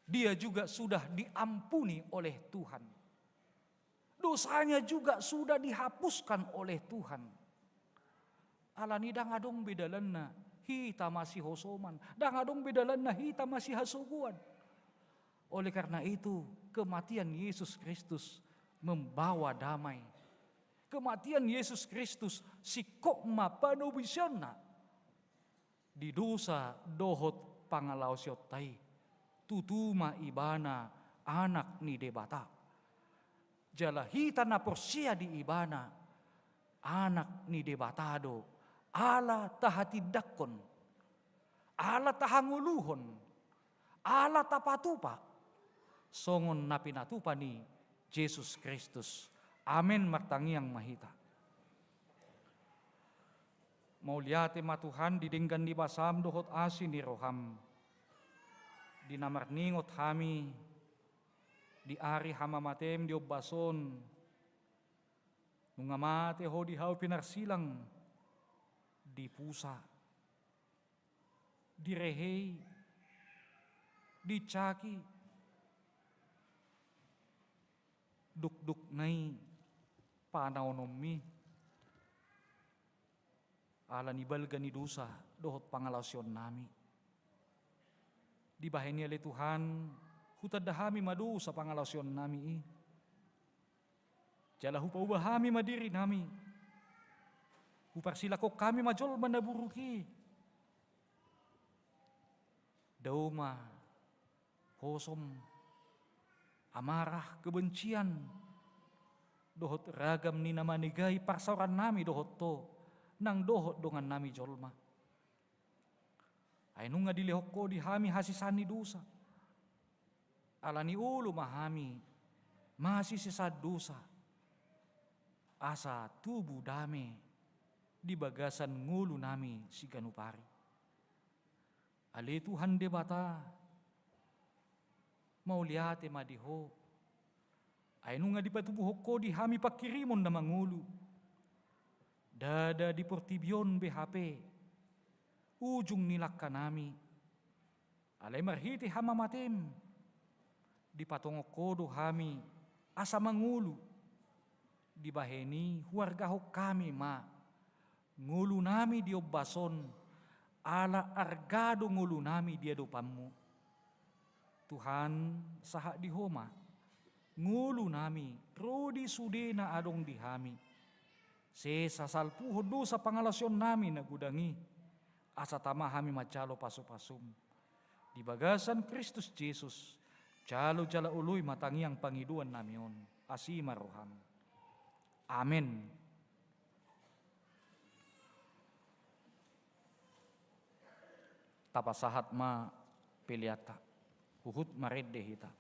Dia juga sudah diampuni oleh Tuhan. Dosanya juga sudah dihapuskan oleh Tuhan. Alani ndang adong be dalanna hita masihosoman, ndang adong be dalanna hita masihasogoan. Oleh karena itu, kematian Yesus Kristus membawa damai. Kematian Yesus Kristus singkop ma panobiseonna di dosa dohot pangalaosionta i. Tutu ma Ibana Anak ni Debata. Jala hita na porsea di Ibana, anak ni Debata do, ala tahatindangkon, ala tahangoluhon, ala tapatupa, songon na pinatupa ni Jesus Kristus. Amen. Martangiang ma hita. Mauliate ma Tuhan di denggan ni basam dohot asi ni roham, di na marningot hami di ari hamamatem di ombas on. Nunga mate Ho di hau pinarsilang, dipusa, direhei, dicaki, dukdukna i panaononmi. Alani balga ni dosa dohot pangalaosionnami. Dibahen i ale Tuhan, hutanda hami ma dosa pangalaosionnami i. Jala hupauba hami ma dirinami. Huparsilangkon hami ma jolma na buruk i. Dao ma hosom, amarah, kebencian, dohot ragam ni na manegai parsaorannami dohot Ho, nang dohot dongannami jolma. Ai nunga dilehon Ho di hami hasesaan ni dosa. Alani olo ma hami masisesaan dosa, asa tubu dame di bagasan ngolunami siganup ari. Ale Tuhan Debata, mauliate ma di Ho. Ai nunga dipatubuhon Ho di hami pangkirimon na mangolu. Ndada di portibi on be hape ujung ni langkanami. Alai marhite hamamatem, dipatongon Ho do hami asa mangolu. Dibahen i huargahon hami ma ngolunami di ombas on, ala arga do ngolunami di adopanmu. Tuhan, sahat di Ho ma ngolunami ro di sude na adong di hami. Sesa salpuhon dosa pangalaosionnami na godang i, asa tama hami manjalo pasupasum. Di bagasan Kristus Jesus, jalo jala oloi ma tangiang pangidoannami on. Asi ma roham. Amen. Tapasahat ma peleanta. Huhut marende hita.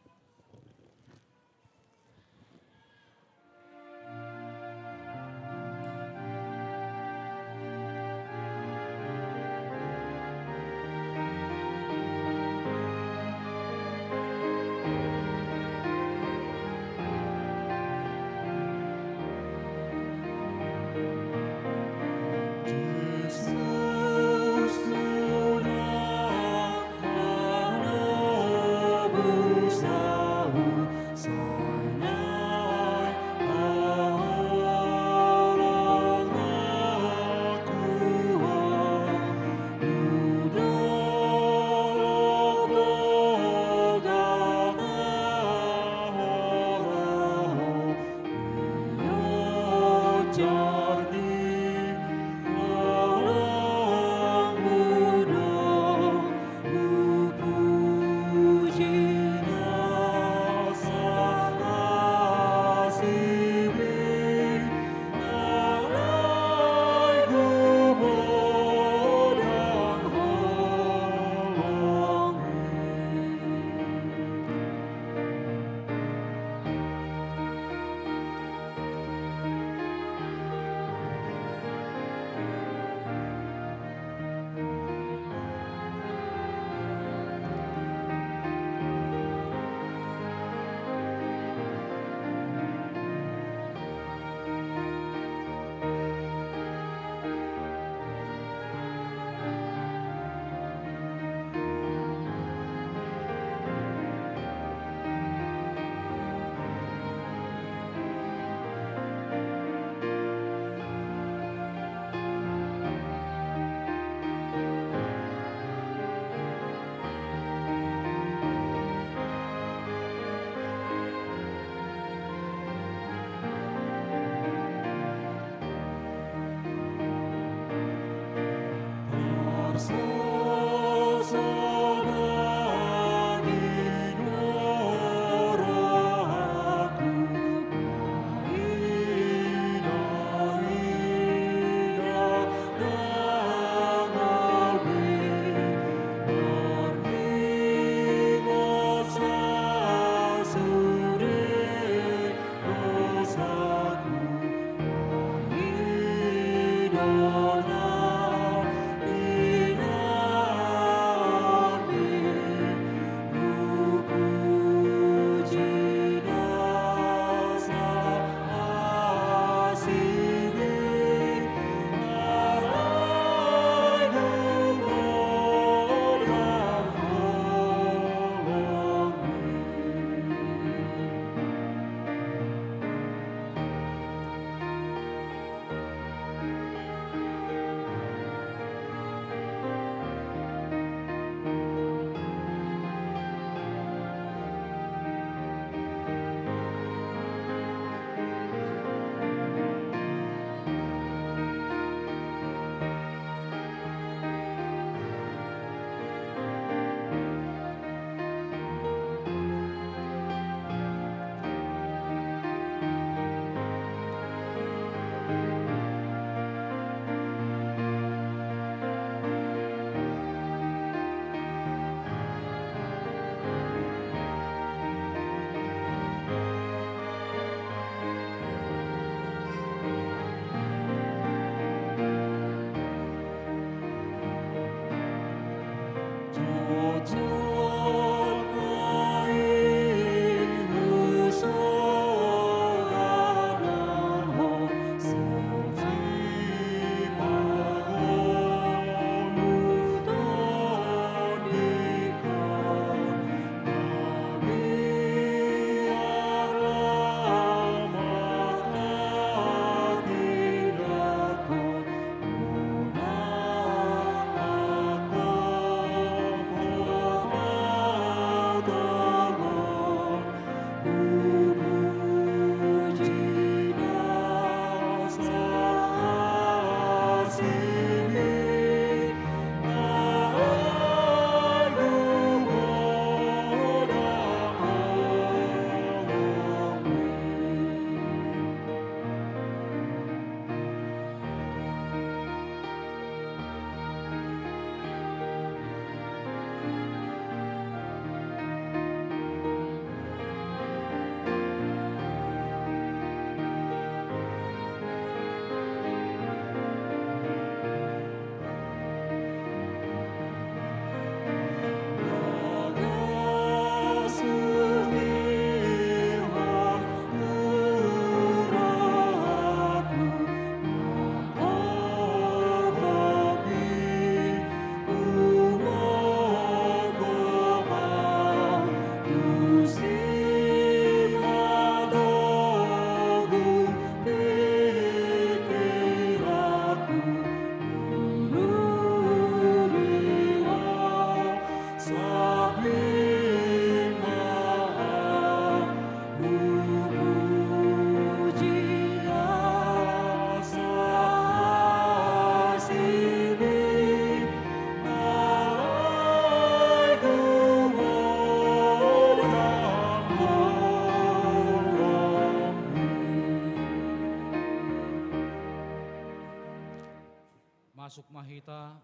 Masuk ma hita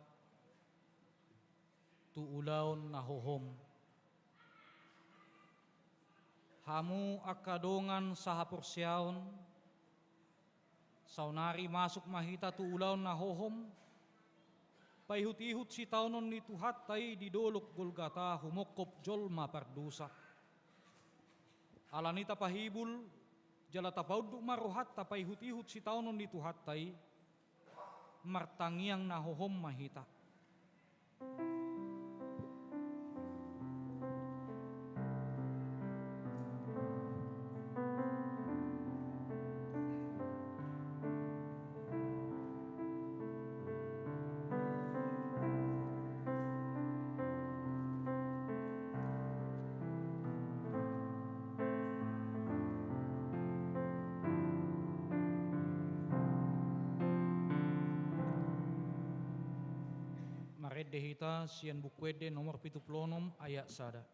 tu ulaon na hohom. Hamu angka dongan sahaporseaon, saonari masuk ma hita tu ulaon na hohom, paihut-ihut sitaonon ni Tuhanta i di dolok Golgata humongkop jolma pardosa. Alani i tapahibul, jala tapaunduk ma rohanta paihut-ihut sitaonon ni Tuhanta i, martangiang na hohom ma hita. Marende hita sian Buku Ende nomor pitu pulu onom ayat sada.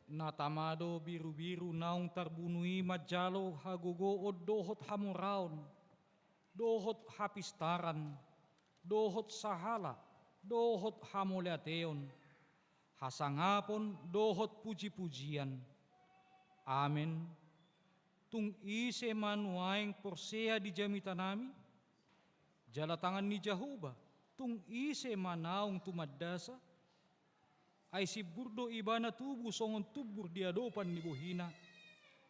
Na tama do birubiru naung tarbunu i manjalo hagogoon dohot hamoraon, dohot hapistaran, dohot sahala, dohot hamauliateon, hasangapon, dohot pujipujian. Amen. Tung ise ma nuaeng porsea di jamitanami? Jala tangan ni Jahowa, tung ise ma naung tumandasa? Ai simbur do ibana tubu songon tumbur di adopan ni bohina,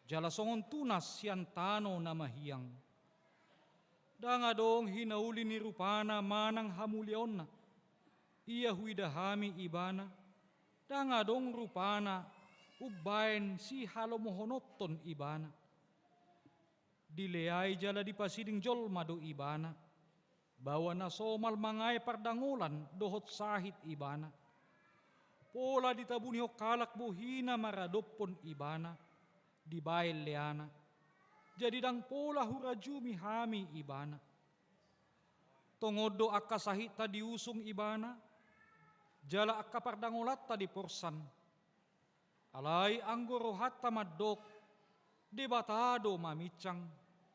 jala songon tunas sian tano na mahiang. Ndang adong hinauli ni rupana manang hamuliaonna. Ia huida hami ibana, ndang adong rupana umbaen sihalomohononhon ibana. Dileai jala dipasiding jolma do ibana, baoa na somal mangae pardangolan dohot sahit ibana. Pola ditabunihon halak bohina maradophon ibana, dibaen leana. Jadi ndang pola hurajumi hami ibana. Tongon do angka sahitta diusung ibana, jala angka pardangolanta diporsan. Alai anggo rohanta mandok, Debata do maminsang,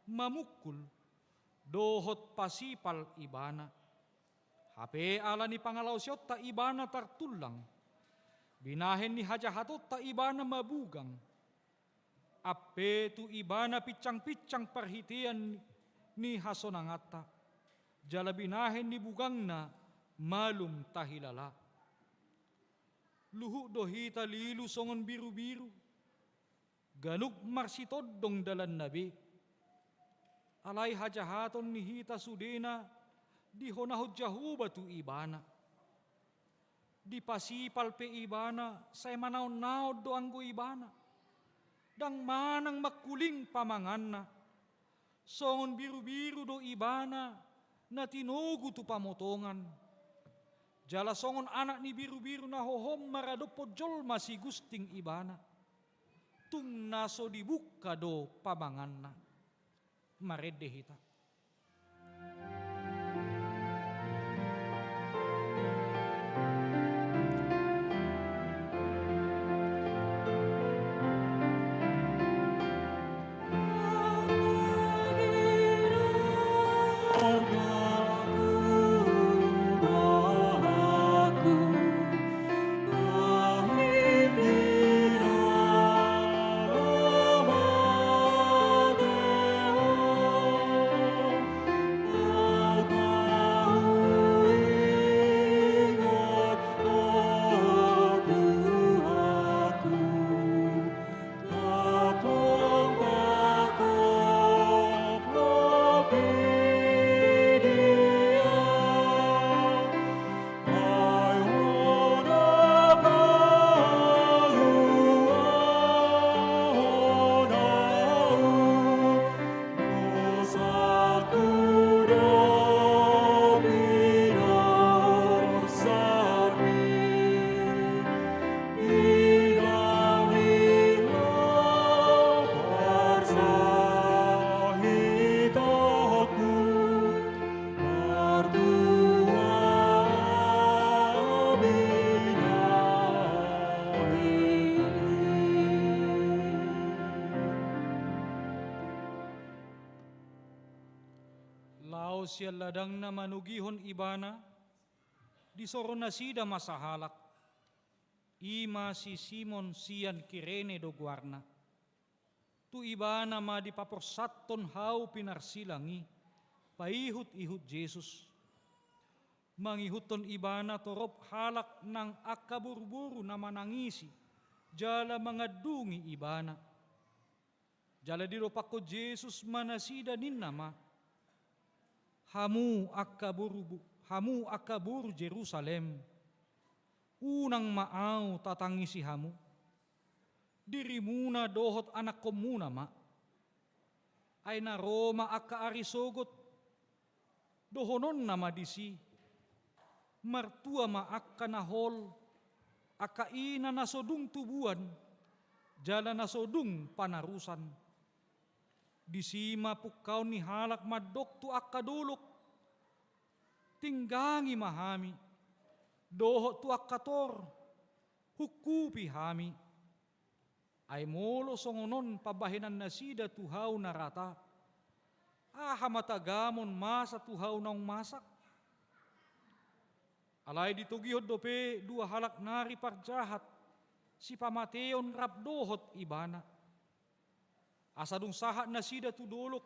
mamungkul, dohot pasipal ibana. Hape ala ni pangalaosionta ibana tartullang. Binahen ni hajahatonta ibana mabugang. Ampe tu ibana pinsangpinsang parhitean ni hasonanganta. Jala binahen ni bugangna malum tahilala. Luhut do hita lilu songon birubiru, ganup marsitondong dalanna be. Alai hajahaton ni hita sudena dihonahon Jahowa tu ibana. Dipasipal pe ibana, sai manaonnaon do anggo ibana. Ndang manang mangkuling pamanganna. Songon birubiru do ibana na tinogu tu pamotongan. Jala songon anak ni birubiru na hohom maradophon jolma sigusting ibana. Tung na so dibungka do pamanganna. Marende hita. Sian ladangna manogihon ibana, disoro nasida ma sahalak. I ma si Simon sian Kirene do goarna. Tu ibana ma dipaporsathon hau pinarsilang i, paihut-ihut Jesus. Mangihuthon ibana torop halak nang angka boru-boru na manangisi, jala mangandungi ibana. Jala didompakkon Jesus ma nasida ninna ma: Hamu angka boru, hamu angka boru Jerusalem, unang ma Ahu tatangisi hamu, dirimuna dohot anakkonmuna ma. Ai na ro ma angka ari sogot, dohononna ma disi: Martua ma angka na hol, angka ina na so dung tubuan, jala na so dung panarusan. Disi ma pungkaon ni halak mandok tu angka dolok: Tinggangi ma hami, dohot tu angka tor: Hungkupi hami. Ai molo songon on pambahenannasida tu hau na rata, aha ma tagamon masa tu hau naung masak? Alai ditogihon dope dua halak nari parjahat, sipamateon rap dohot ibana. Asa dung sahat nasida tu dolok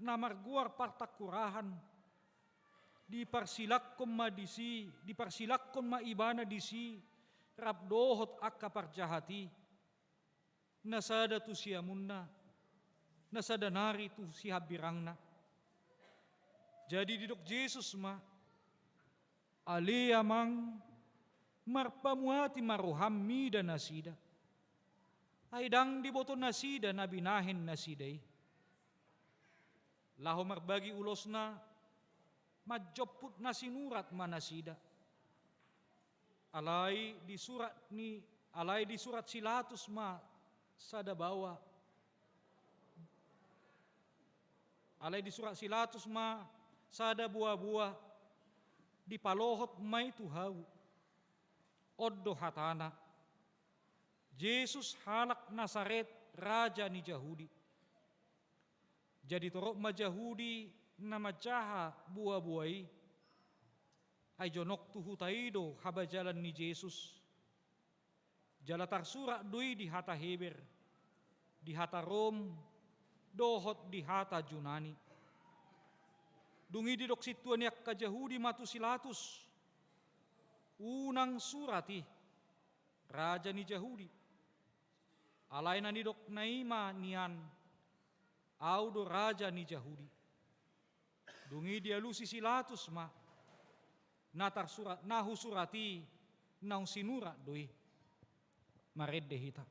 na margoar Partangkurahan, diparsilangkon ma disi, diparsilangkon ma ibana disi rap dohot angka parjahat i, na sada tu siamunna, na sada nari tu sihambirangna. Jadi didok Jesus ma: Ale Amang, marpamuati ma roham mida nasida. Ai ndang diboto nasida na binahen nasida i. Laho marbagi ulosna, manjomput na sinurat ma nasida. Alai disurat ni, alai disurat si Latus ma sada baoa. Alai disurat si Latus ma sada boaboa, dipalohot ma i tu hau. On do hatana: Jesus halak Nasaret, raja ni Jahudi. Jadi torop ma Jahudi na manjaha boaboa i, ai jonok tu huta i do habajalan ni Jesus. Jala tarsurat do i di hata Heber, di hata Rom, dohot di hata Junani. Dung i didok sintua ni angka Jahudi ma tu si Latus: Unang surat i: Raja ni Jahudi. Alai na nidokna i ma nian: Ahu do raja ni Jahudi. Dung i dialusi si Latus ma: Na tarsurat, na husurat i naung sinurat do i. Marende hita.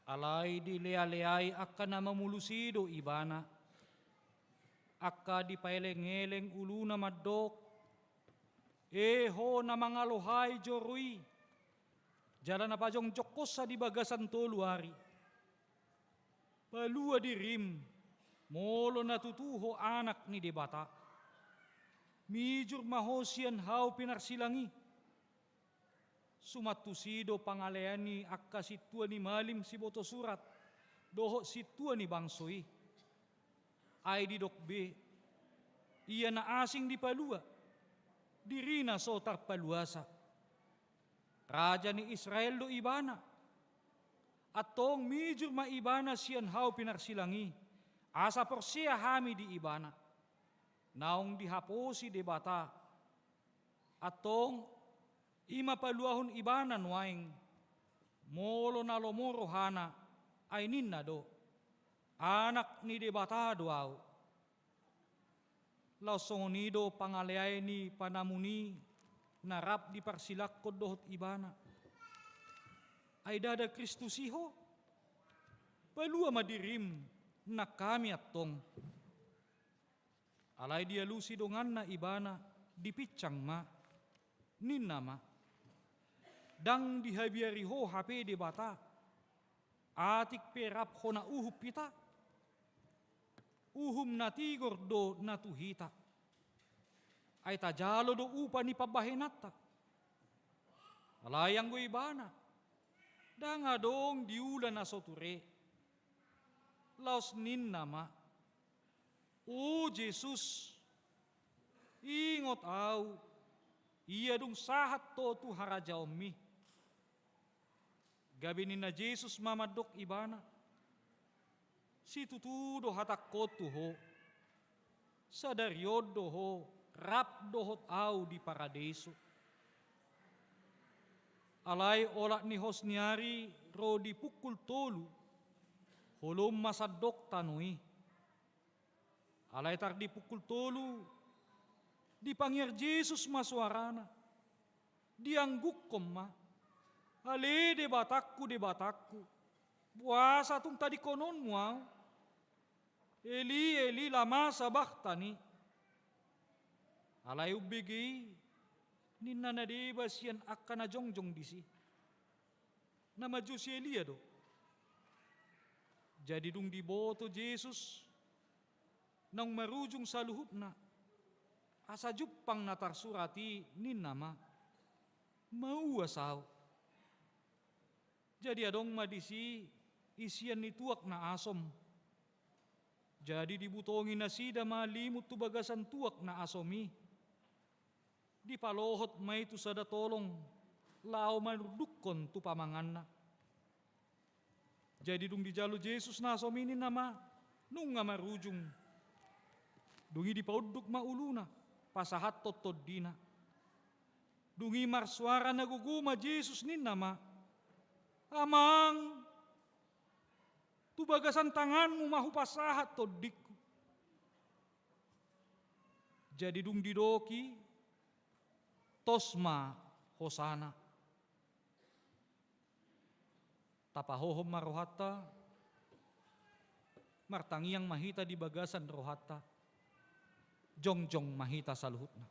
Alai dilealeai angka na mamolus i do ibana, angka dipaelengeleng uluna mandok: E ho na mangalohai joro i, jala na pajongjongkonsa di bagasan tolu ari, palua dirim, molo na tutu ho Anak ni Debata. Mijur ma ho sian hau pinarsilang i. Suman tusi do pangalean ni angka sintua ni malim siboto surat dohot sintua ni bangso i. Ai didok be: Ia na asing dipalua, dirina so tarpaluasa. Raja ni Israel do ibana. Antong mijur ma ibana sian hau pinarsilang i, asa porsea hami di ibana. Naung dihaposi Debata. Antong I ma paluahon ibana nuaeng, molo na lomo rohana, ai ninna do: Anak ni Debata do ahu. Laos songon i do pangaleai ni panamun i na rap diparsilanghon dohot ibana. Ai ndada Kristus i ho? Palua ma dirim nang hami antong. Alai dialusi donganna ibana, dipinsang ma, ninna ma: Ndang dihabiari ho hape Debata, atik pe rap hona uhum hita? Uhum na tigor do na tu hita. Ai tajalo do upa ni pambahenanta. Alai anggo ibana, ndang adong diula na so ture. Laos ninna ma: O Jesus, ingot ahu, ia dung sahat ho tu harajaonmi. Gabe ninna Jesus ma mandok ibana: Situtu do hatangkon tu ho, sadari on do ho rap dohot ahu di paradeso. Alai olat ni hos ni ari ro di pukul tolu, holom ma sandok tano i. Alai tar di pukul tolu, dipangiar Jesus ma soarana, diangguhon ma: Ale Debatangku, Debatangku, boasa tung tadingkononmu ahu? Eli, Eli, lama sabaktani? Alai umbege i, ninna na deba sian angka na jongjong disi: Na manjou si Elia do. Jadi dung diboto Jesus naung marujung saluhutna, asa jumpang na tarsurat i, ninna ma: Mauas ahu. Jadi adong ma disi isian ni tuak na asom. Jadi dibutongi nasida ma limut tu bagasan tuak na asom i. Dipalohot ma i tu sada tolong, laho manundukkon tu pamanganna. Jadi dung dijalo Jesus na asom i, ninna ma: Nunga marujung. Dung i dipaunduk ma uluna, pasahathon tondina. Dung i marsoara na gogo ma Jesus, ninna ma: Amang, tu bagasan tanganmu ma hupasahat tondingku. Jadi dung didok i, tos ma hosana. Tapahohom ma rohanta, martangiang ma hita di bagasan rohanta, jongjong ma hita saluhutna.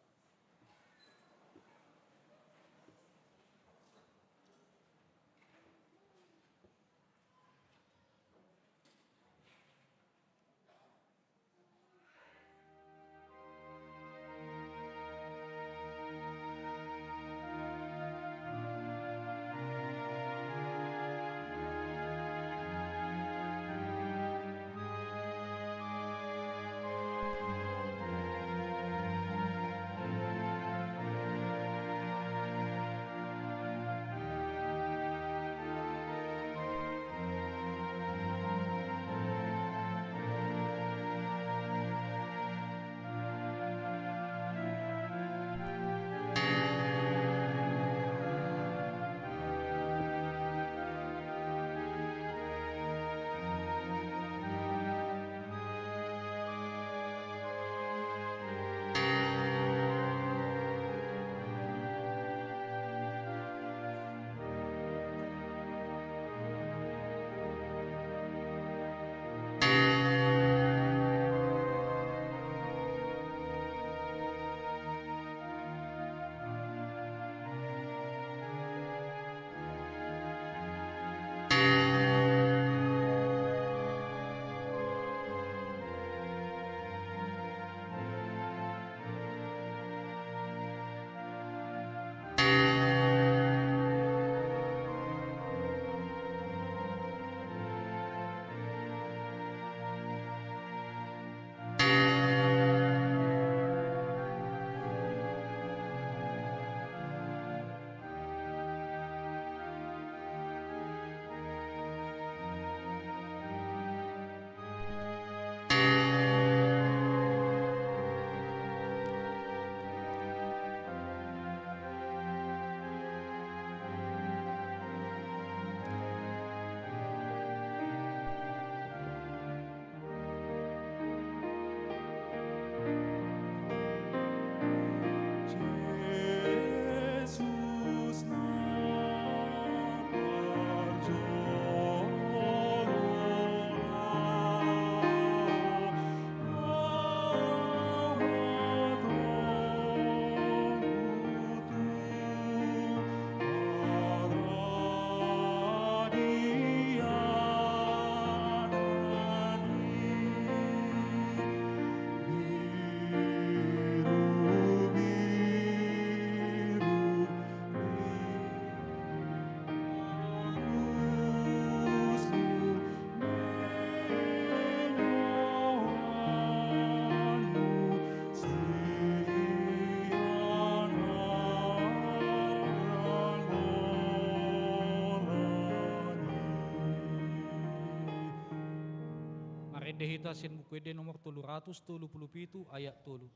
Ende hita sian Buku Ende nomor tolu ratus tolu pulu pitu ayat tolu.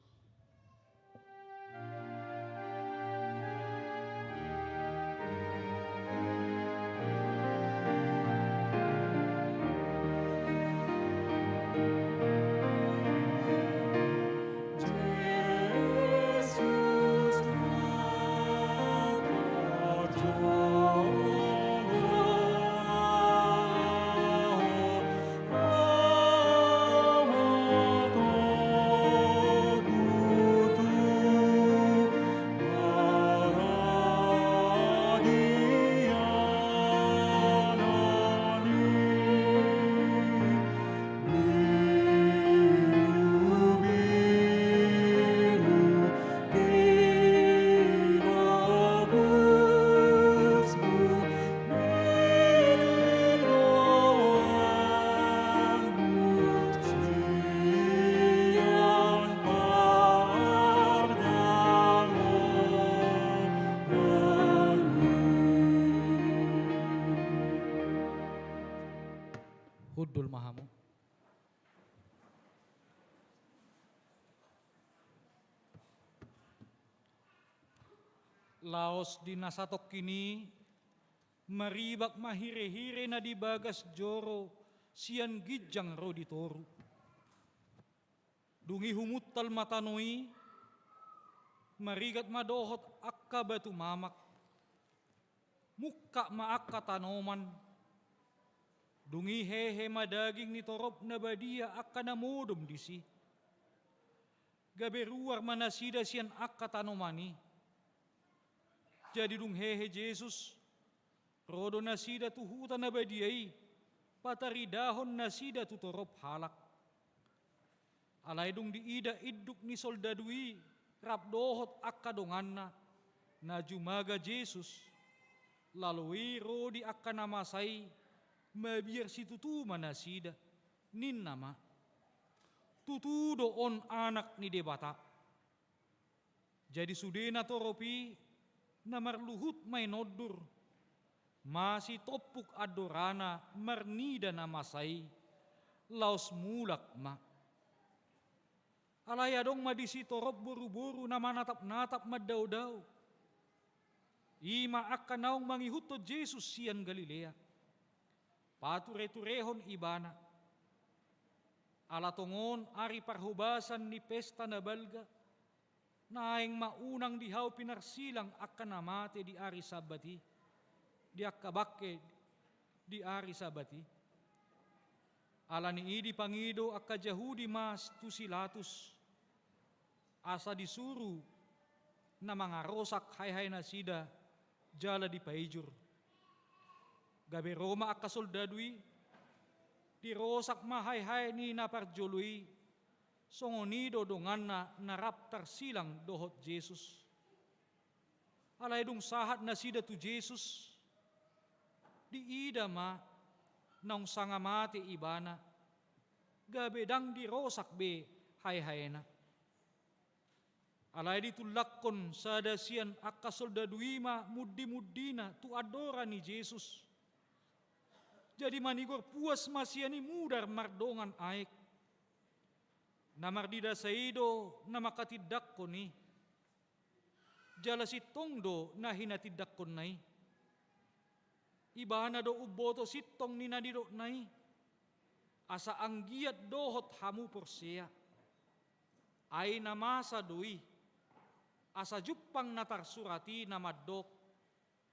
Hundul ma hamu. Laos di na satongkin i, maribak ma hirehire na di bagas joro sian ginjang ro di toru. Dung i humuntal ma tano i, marigat ma dohot angka batu mamak. Mungkap ma angka tanoman. Dung i hehe ma daging ni torop na badia angka na modom disi. Gabe ruar ma nasida sian angka tanoman i. Jadi dung hehe Jesus, ro do nasida tu huta na badia i, pataridahon nasida tu torop halak. Alai dung diida induk ni soldadu i rap dohot angka donganna, na jumaga Jesus, lalu i ro di angka na masa i, mabiar situtu ma nasida, ninna ma: Tutu do on Anak ni Debata. Jadi sude na torop i na marluhut ma i nondur, masitompuk andorana marnida na masa i, laos mulak ma. Alai adong ma disi torop boruboru na manatapnatap mandaodao. I ma angka naung mangihuthon Jesus sian Galilea. Patureturehon ibana. Ala tongon ari parhobasan ni pesta na balga, naeng ma unang di hau pinarsilang angka na mate di ari Sabat i, di angka bangke di ari Sabat i. Ala ni i dipangido angka Jahudi ma tu si Latus, asa disuru na mangarosak haehae nasida jala dipaijur. Gabe ro ma angka soldadu i, dirosak ma haehae ni na parjolo i, songon i do donganna na rap tarsilang dohot Jesus. Alai dung sahat nasida tu Jesus, diida ma naung sanga mate ibana, gabe ndang dirosak be haehaena. Alai ditullakkon sada sian angka soldadu i ma mundimundina tu andora ni Jesus. Jadi manigor puas ma sian i mudar mardongan aek. Na mardidasa i do na mangkatindangkon i. Jala sintong do na hinatindangkonna i. Ibana do umboto sintong ni na nidokna i, asa anggiat dohot hamu porsea. Ai na masa do i, asa jumpang na tarsurat i na mandok,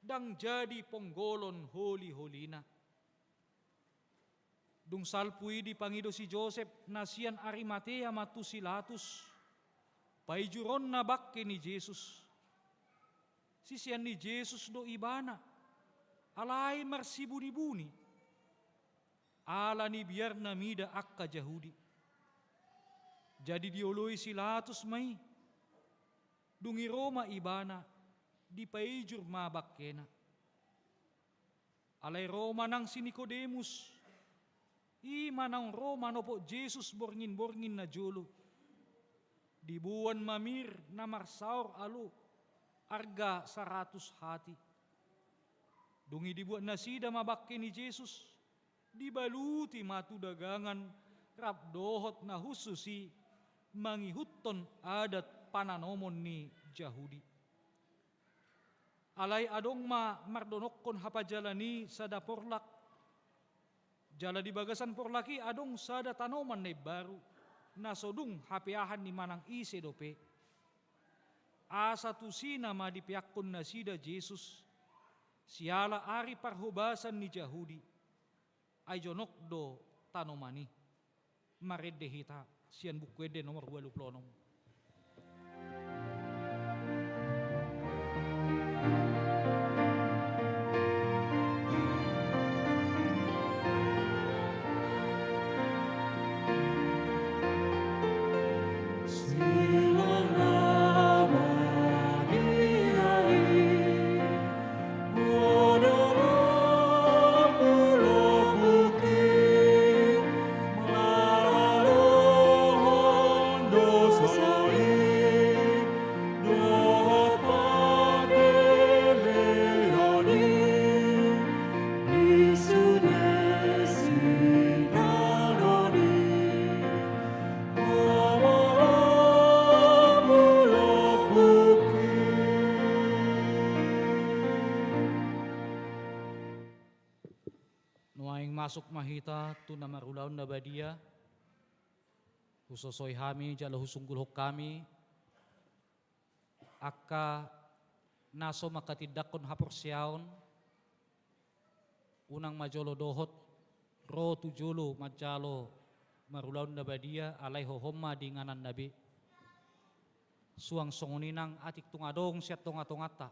ndang jadi ponggolon holiholina. Dung salpu i dipangido si Josep na sian Arimatea ma tu si Latus, paijuronna bangke ni Jesus. Sisean ni Jesus do ibana, alai marsibunibuni. Ala ni biarna mida angka Jahudi. Jadi dioloi si Latus ma i. Dung i ro ma ibana, dipaijur ma bangkena. Alai ro ma nang si Nikodemus, i ma naung ro manopot Jesus borngin-borngin na jolo. Diboan ma mir na marsaor alo, arga saratus hati. Dung i dibuat nasida ma bangke ni Jesus, dibaluti ma tu dagangan rap dohot na hushus i mangihuthon adat pananomon ni Jahudi. Alai adong ma mardonokhon hapajalan i sada porlak. Jala di bagasan porlak i adong sada tanoman na imbaru, na so dung hapeahan ni manang ise dope. Asa tusina ma dipeakkon nasida Jesus, siala ari parhobasan ni Jahudi. Ai jonok do tanoman i. Marende hita sian Buku Ende nomor ualu pulu onom. Nuaeng masuk ma hita tu na marulaon na badia, husosoi hami jala husunggulhon hami angka na so manghatindanghon haporseaon, unang ma jolo dohot ro tu jolo manjalo marulaon na badia, alai hohom ma di ingananna be. Suang songon i nang atik tung adong sian tongatonganta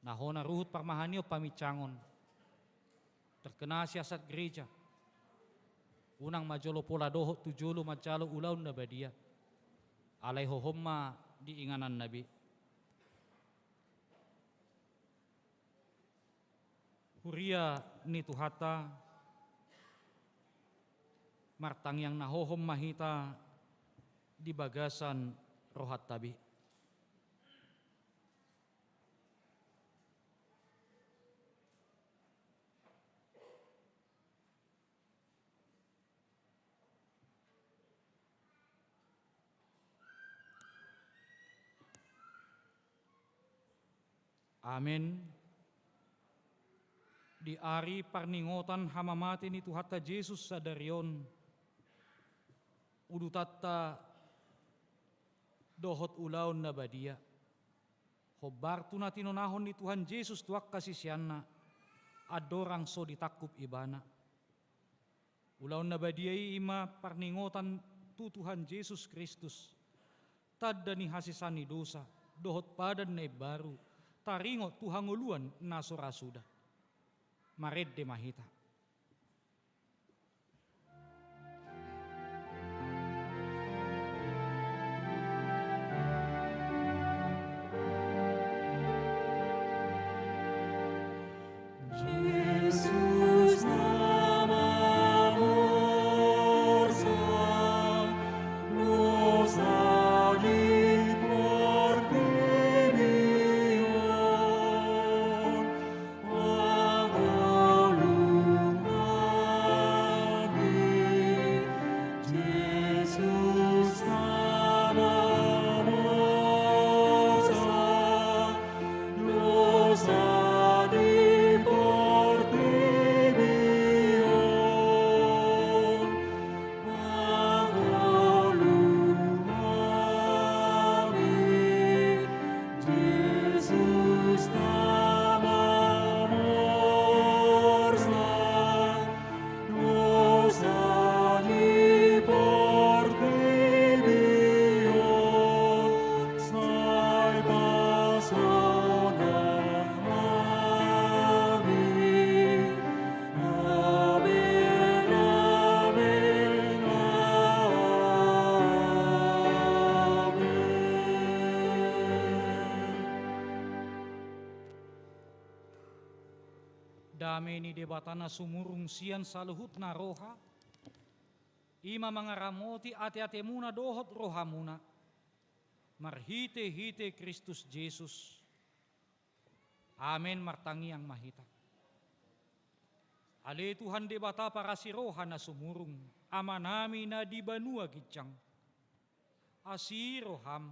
na hona ruhut parmahanion paminsangon, terkena siasat gereja, unang ma jolo pola dohot tu jolo manjalo ulaon na badia, alai hohom ma di ingananna be. Huria ni Tuhanta, martangiang na hohom ma hita di bagasan rohanta be. Amen. Di ari parningotan hamamate ni Tuhanta Jesus sadari on, udutanta dohot ulaon na badia. Hombar tu na tinonahon ni Tuhan Jesus tu angka siseanna, andorang so ditangkup ibana. Ulaon na badia i ima parningotan tu Tuhan Jesus Kristus, tanda ni hasesaan ni dosa, dohot padan na imbaru, taringot tu hangoluan na so ra suda. Marende ma hita. Amen, amen, amen. Dame ni Debata na sumurung sian saluhutna roha, i ma mangaramoti ateatemuna dohot rohamuna, marhitehite Kristus Jesus. Amen. Martangiang ma hita. Ale Tuhan Debata parasi roha na sumurung, Amanami na di banua ginjang. Asi roham,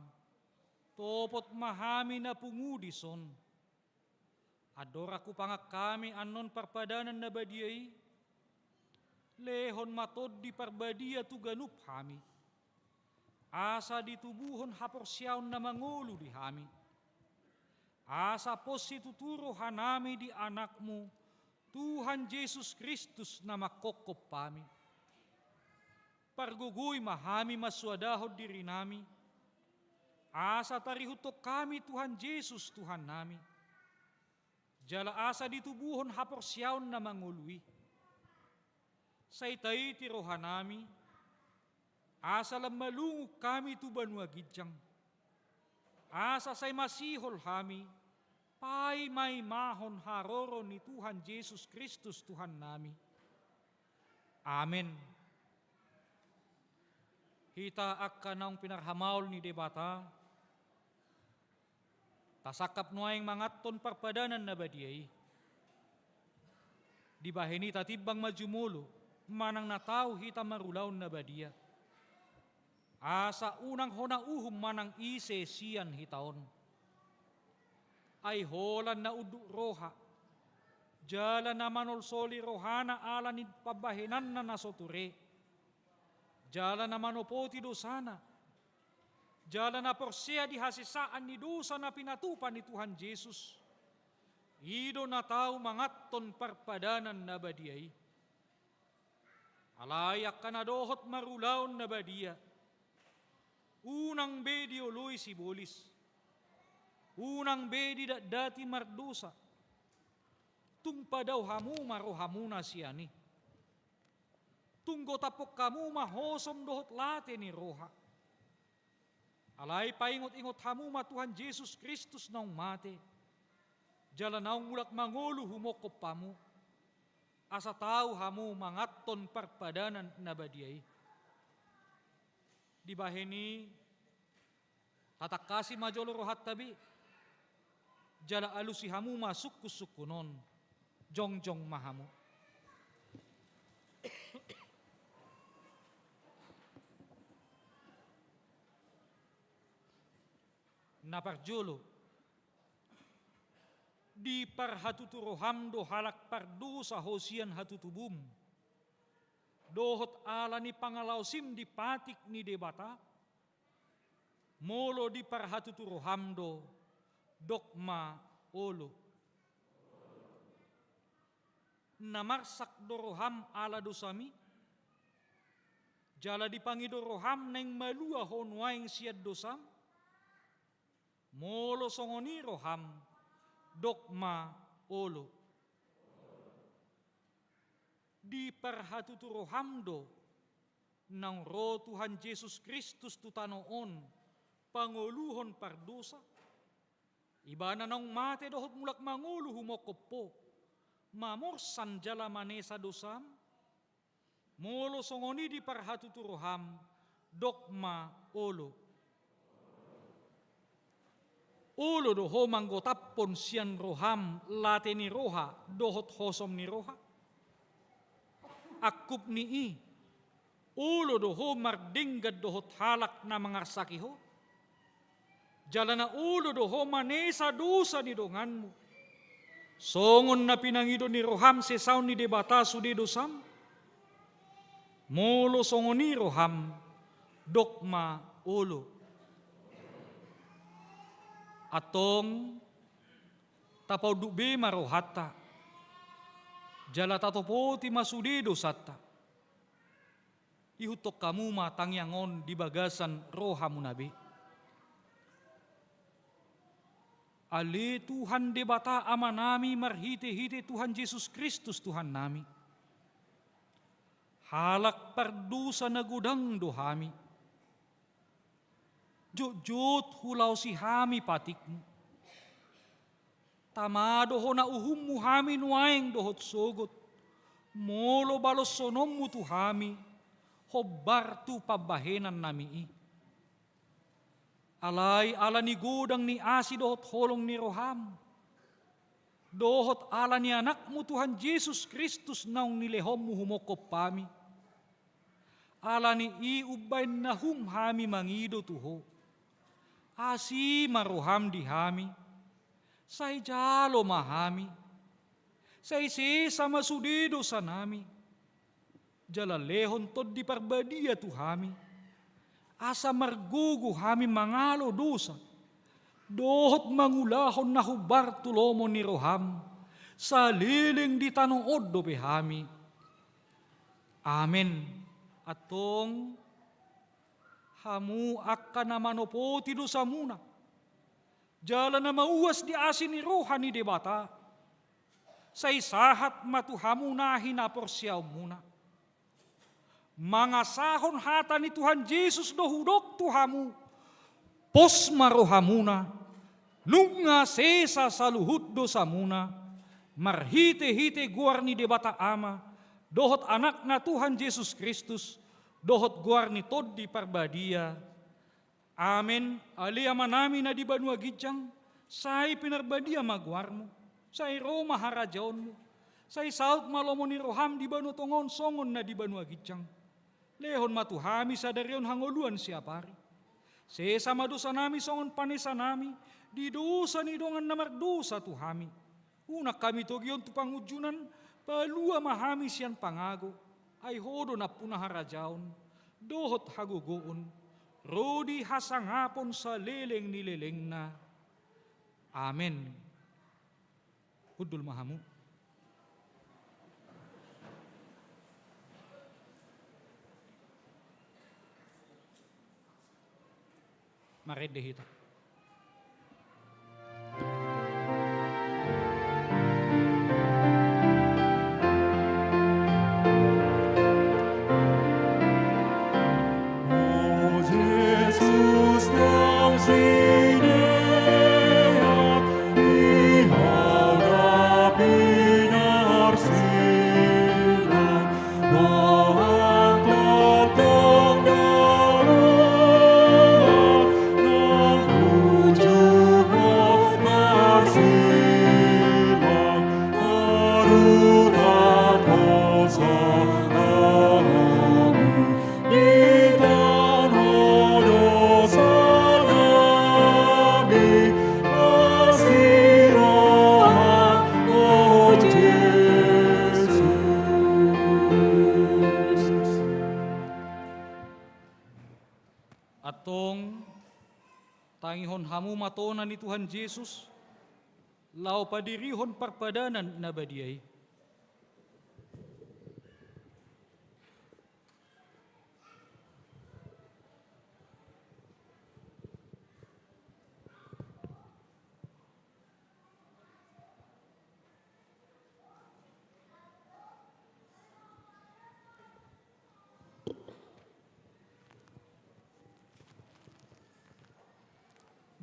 topot ma hami na pungu dison. Andorang hupangan hami annon parpadanan na badia i, lehon ma Tondi Parbadia tu ganup hami. Asa ditubuhon haporseaon na mangolu di hami. Asa pos situtu rohanami di Anakmu, Tuhan Jesus Kristus na manghophop hami. Pargogoi ma hami mansoadahon dirinami, asa tarihuthon hami Tuhan Jesus Tuhannami. Jala asa ditubuhon haporseaon na mangolu i. Sai taiti rohanami, asa lam malungun hami tu banua ginjang. Asa sai masihol hami, paimaimahon haroro ni Tuhan Jesus Kristus Tuhannami. Amen. Hita angka naung pinarhamaol ni Debata, tasangkap nuaeng manganhon parpadanan na badia i. Dibahen i tatimbang ma jumolo, manang na tau hita marulaon na badia. Asa unang hona uhum manang ise sian hita on. Ai holan na unduk roha, jala na manolsoli rohana ala ni pambahenanna na so ture, jala na manopoti dosana, jala na porsea di hasesaan ni dosa na pinatupa ni Tuhan Jesus. I do na tau manganhon parpadanan na badia i. Alai angka na dohot marulaon na badia, unang be dioloi sibolis, unang be didatdati mardosa. Tung padao hamu ma rohamuna sian i. Tung gotaphon hamu ma hosom dohot late ni roha. Alai paingotingot hamu ma Tuhan Jesus Kristus naung mate, jala naung mulak mangolu humongkop hamu, asa tau hamu manganhon parpadanan na badia i. Dibahen i, tatangkasi ma jolo rohanta be, jala alusi hamu ma sungkunsungkun on, jongjong ma hamu. Na parjolo, diparhatutu roham do halak pardosa ho sian hatutubum, dohot ala ni pangalaosim di patik ni Debata? Molo diparhatutu roham do, dok ma olo. Na marsak do roham ala dosami? Jala dipangido roham naeng malua ho nuaeng sian dosam? Molo songon i roham, dok ma olo. Diparhatutu roham do naung ro Tuhan Jesus Kristus tu tano on pangoluhon pardosa? Ibana naung mate dohot mulak mangolu humongkop ho, mamorsan jala manesa dosam? Molo songon i diparhatutu roham, dok ma olo. Olo do ho manggotaphon sian roham late ni roha dohot hosom ni roha? Angkup ni i, olo do ho mardenggan dohot halak na mangarsaki ho? Jala na olo do ho manesa dosa ni donganmu, songon na pinangido ni roham sesaon ni Debata sude dosam? Molo songon i roham, dok ma olo. Antong, tapaunduk be ma rohanta, jala tatopoti ma sude dosanta. Ihuthon hamu ma tangiang on di bagasan rohamuna be. Ale Tuhan Debata Amanami marhitehite Tuhan Jesus Kristus Tuhannami, halak pardosa na godang do hami. Jotjot hulaosi hami patikmu. Tama do hona uhummu hami nuaeng dohot sogot, molo baloshononmu tu hami hombar tu pambahenannami i. Alai ala ni godang ni asi dohot holong ni roham, dohot ala ni Anakmu Tuhan Jesus Kristus naung nilehonmu humongkop hami, Ala ni i umbaen nahum hami mangido tu Ho. Asi ma roham di hami, sai jalo ma hami, sai sesa ma sude dosanami, jala lehon Tondi Parbadia tu hami, asa margogo hami mangalo dosa, dohot mangulahon na hombar tu lomo ni roham, saleleng di tano on dope hami. Amen. Antong, hamu angka na manopoti dosamuna, jala na mauas di asi ni roha ni Debata, sai sahat ma tu hamu na hinaporseaonmuna. Mangasahon hata ni Tuhan Jesus do hudok tu hamu, pos ma rohamuna, nunga sesa saluhut dosamuna, marhitehite goar ni Debata Ama, dohot Anakna Tuhan Jesus Kristus, dohot goar ni Tondi Parbadia. Amen. Ale Amanami na di banua ginjang, sai pinarbadia ma goarmu, sai ro ma harajaonmu, sai saut ma lomo ni roham di banua tonga on songon na di banua ginjang. Lehon ma tu hami sadari on hangoluan siapari. Sesa ma dosanami songon panesanami di dosa ni dongan na mardosa tu hami. Unang hami togihon tu pangunjunan, palua ma hami sian pangago, ai Ho do nampuna harajaon, dohot hagogoon, ro di hasangapon saleleng ni lelengna. Amen. Hundul ma hamu. Marende hita. Antong, tangihon hamu ma tona ni Tuhan Jesus, laho padirihon parpadanan na badia i.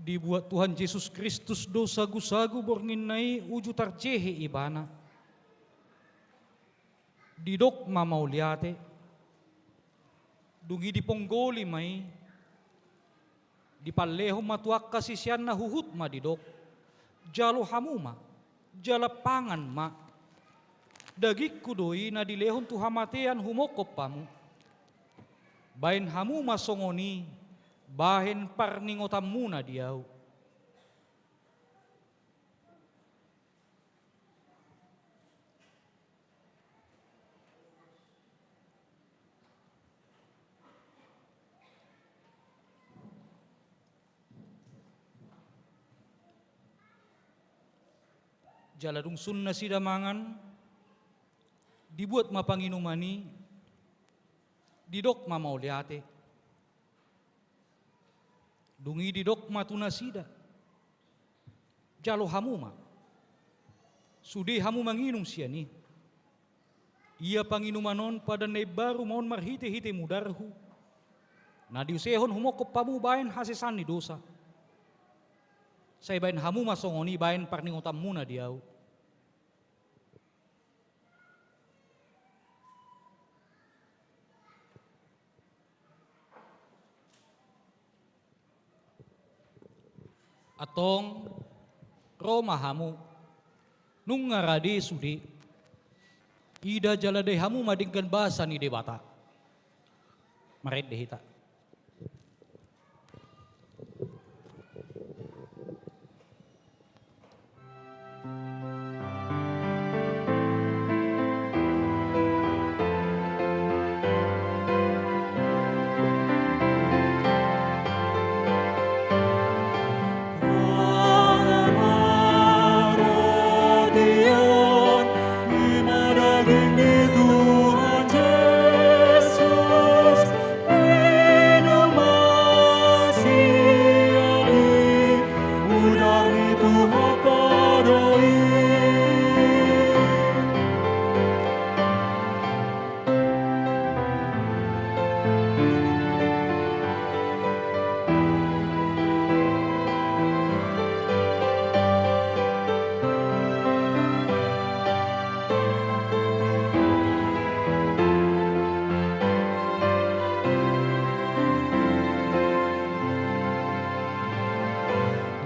Dibuat Tuhan Jesus Kristus do sagusagu borngin na i uju tarjehe Ibana. Didok ma mauliate. Dung i diponggoli ma i. Dipallehon ma tu angka siseanna huhut ma didok: Jalo hamu ma, jala pangan ma. Dagingku do i na dilehon tu hamatean humongkop hamu. Baen hamu ma songon i bahen parningotanmuna di ahu. Jala dung sun nasida mangan, dibuat ma panginuman i, didok ma mauliate. Dung i didok ma tu nasida: Jalo hamu ma, sude hamu manginum sian i. Ia panginuman on padan na imbaru ma on marhitehite mudarhu, na diusehon humongkop hamu bahen hasesaan ni dosa. Sai baen hamu ma songon i bahen parningotanmuna di ahu. Antong, ro ma hamu, nunga rade sude. Ida jala dai hamu ma denggan basa ni Debata. Marende hita.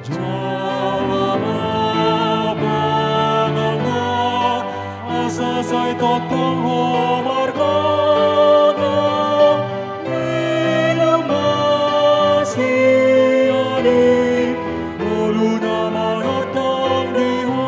Jala ma pangalna, asa sai tongtong ho margogo. Ilumasi ani, ngoluna mangatang di ho.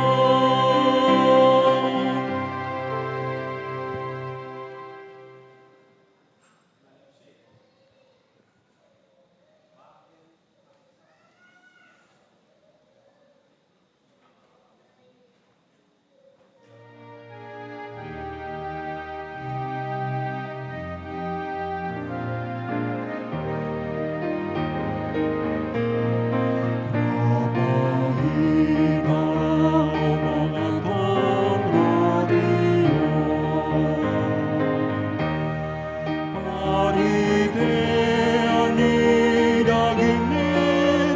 Marhite ni daging ni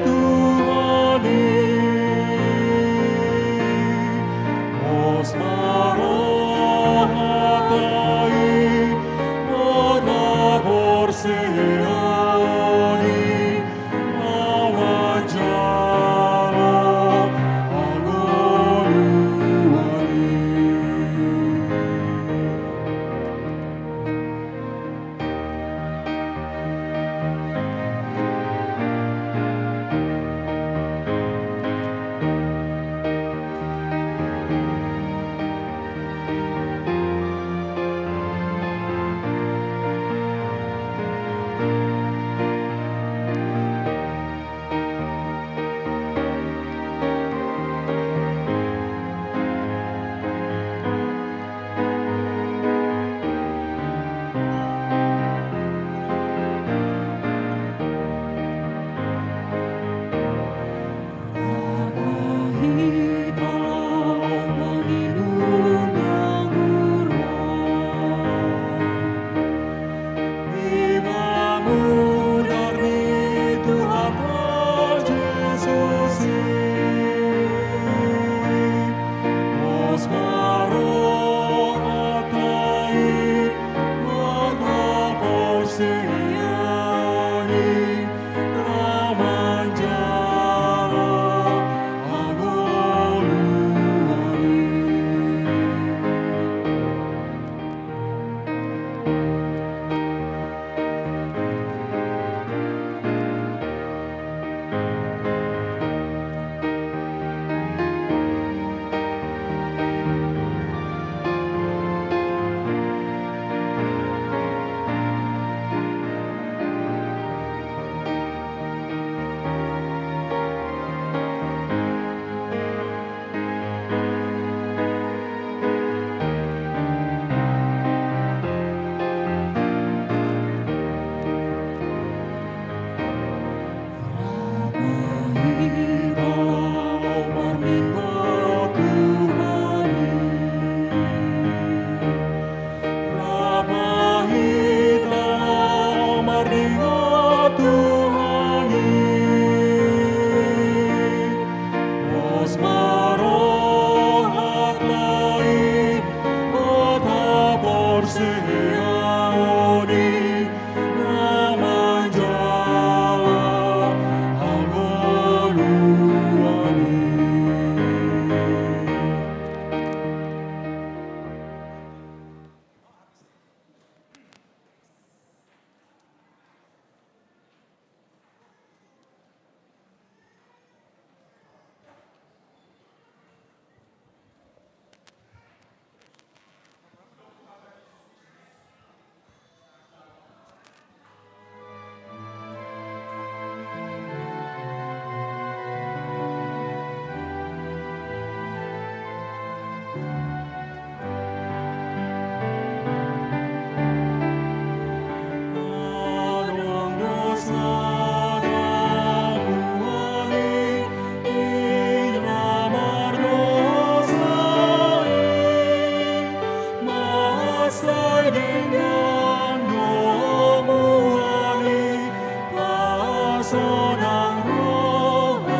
Tuhan i, pos ma ro hata i, hata porsean i, lawan jala hangoluan i. Ima mudar ni Tuhanta Jesus i, pos ma ro hata i, hata porsean i, lawan jala hangoluan i. sonang rohangki.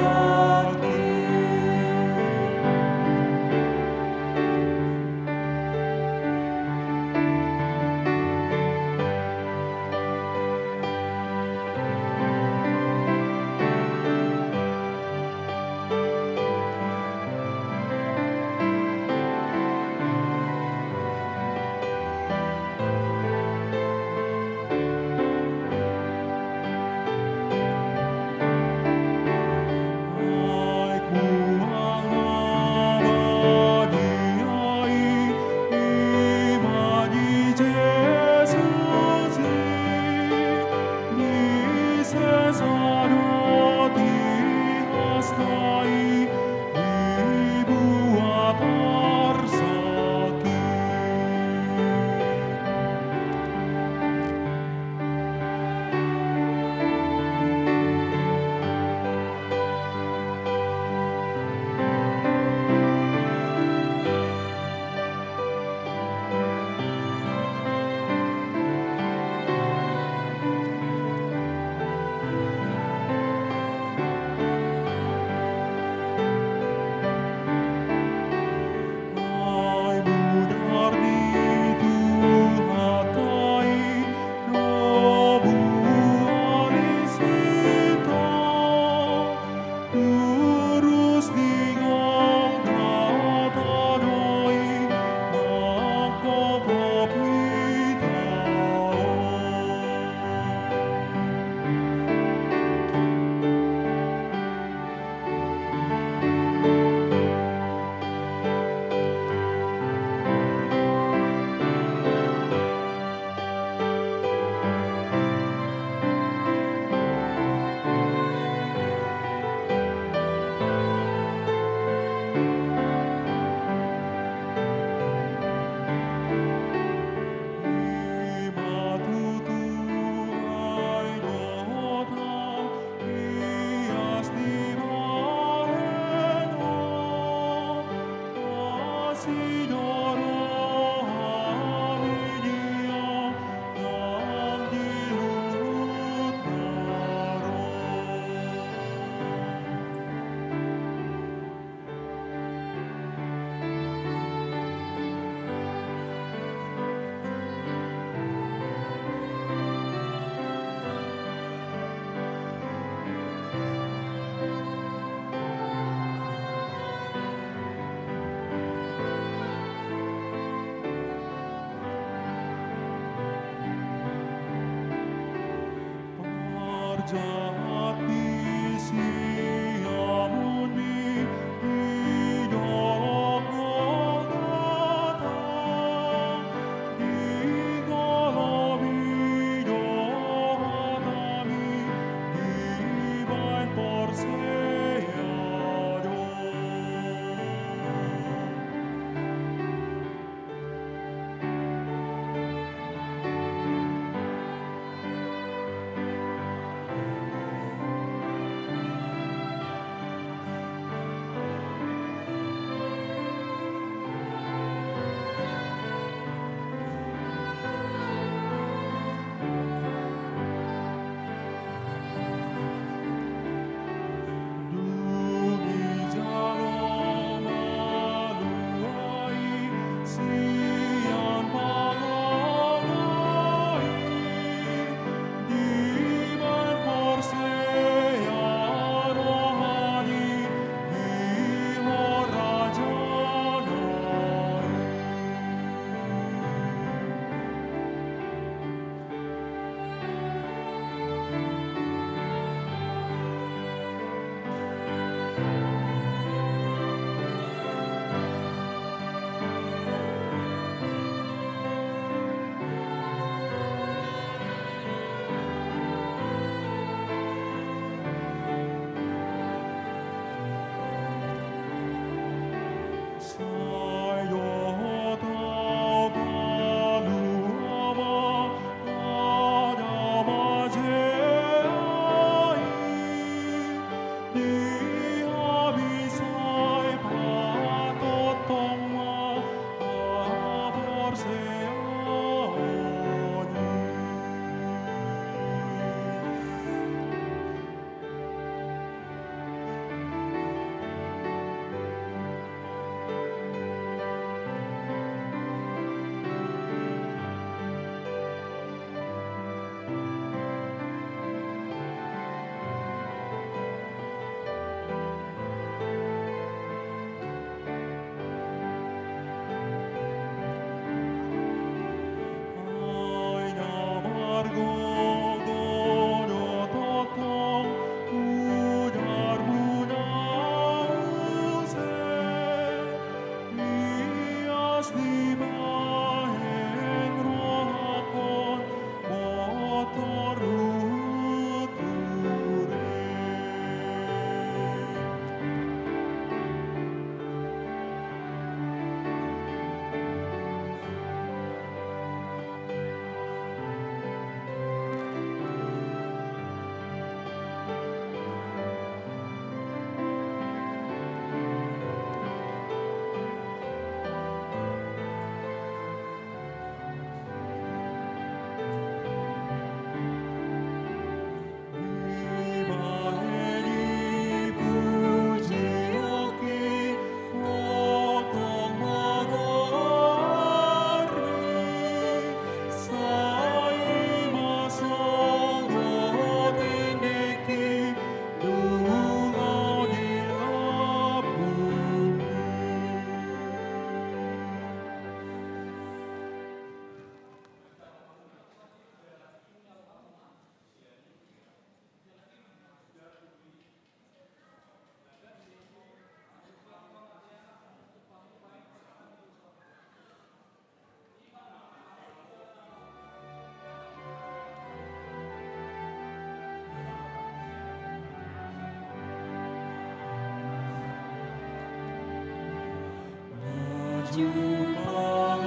Tuhan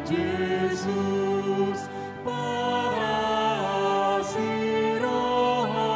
Jesus, parasi roha,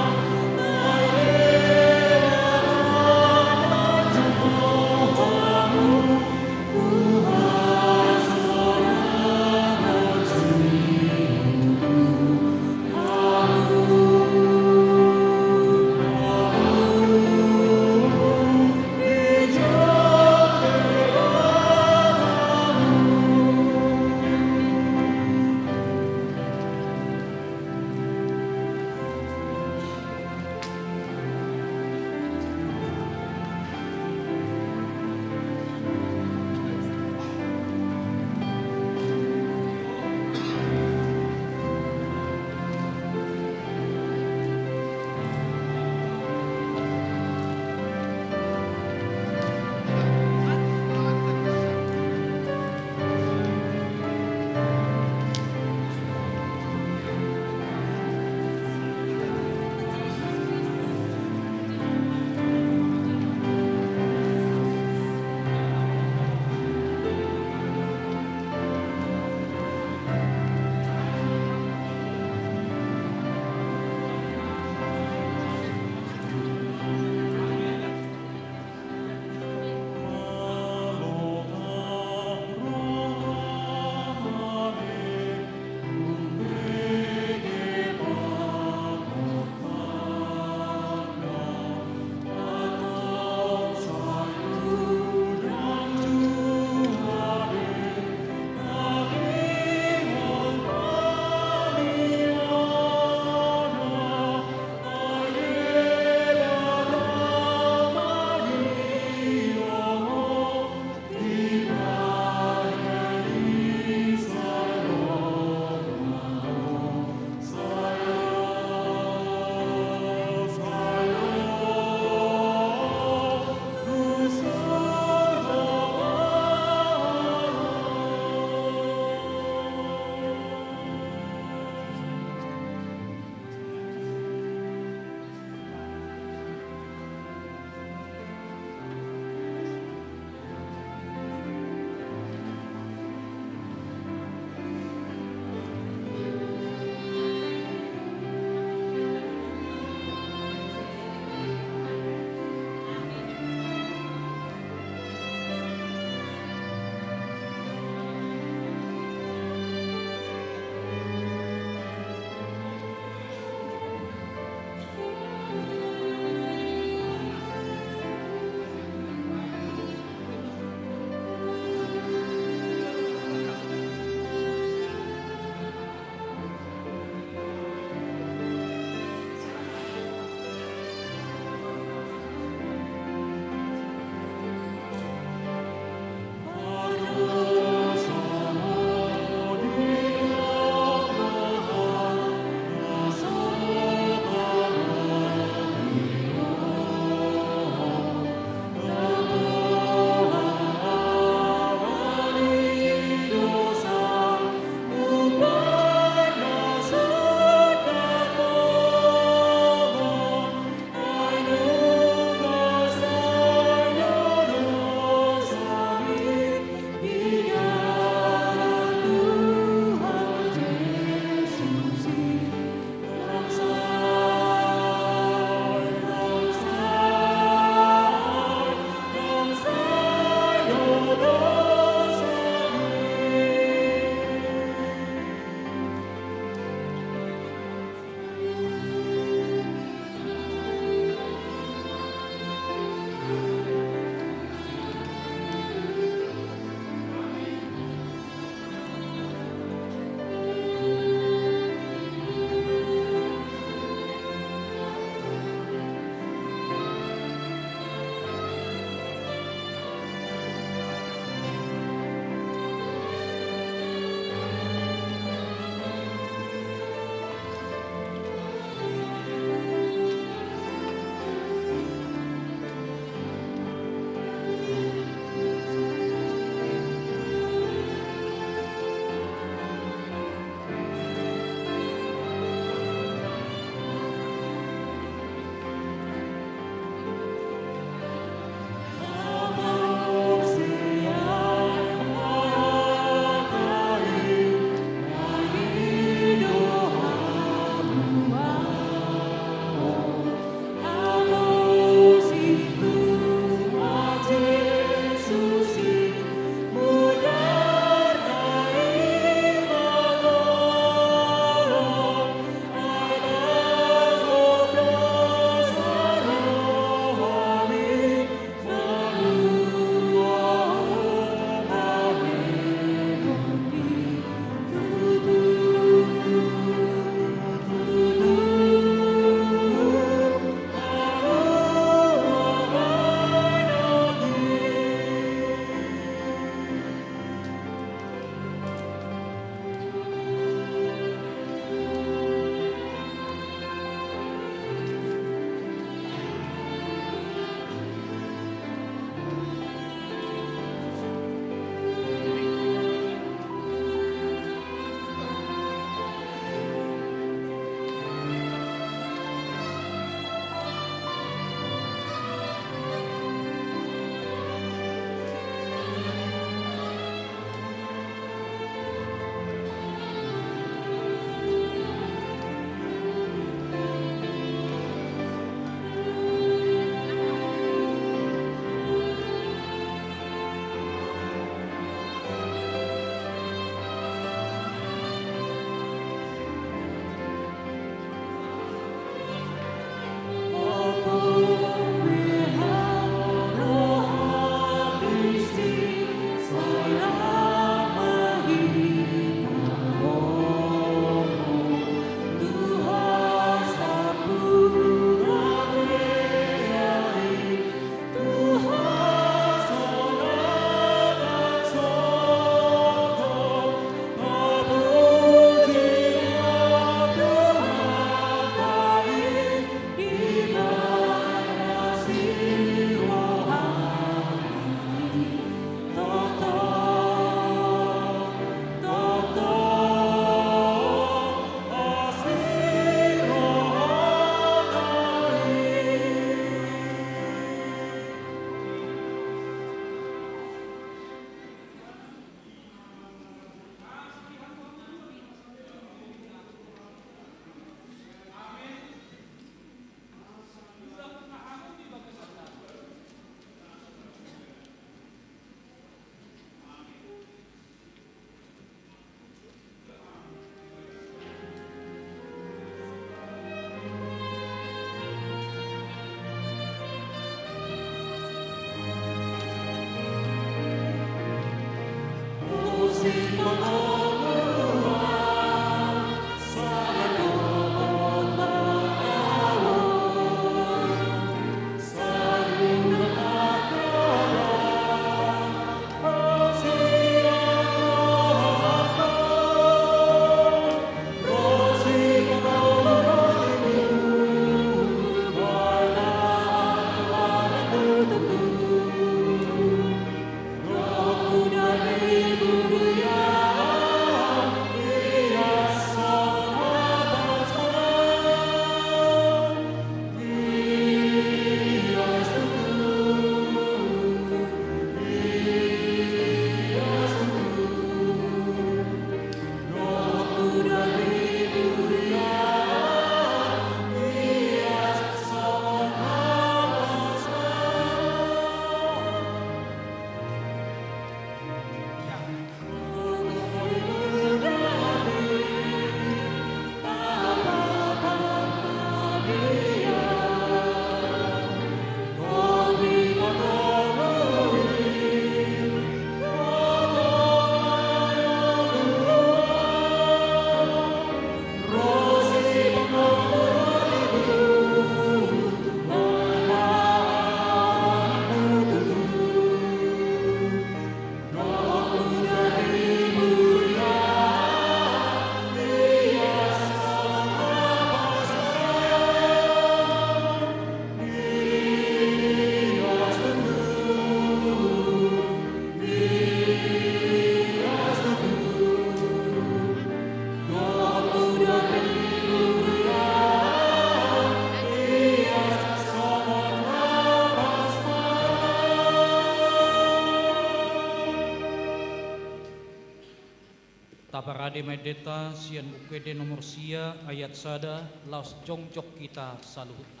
Taparade ma endenta sian Buku Ende nomor sia ayat sada, laos jongjong hita saluhutna.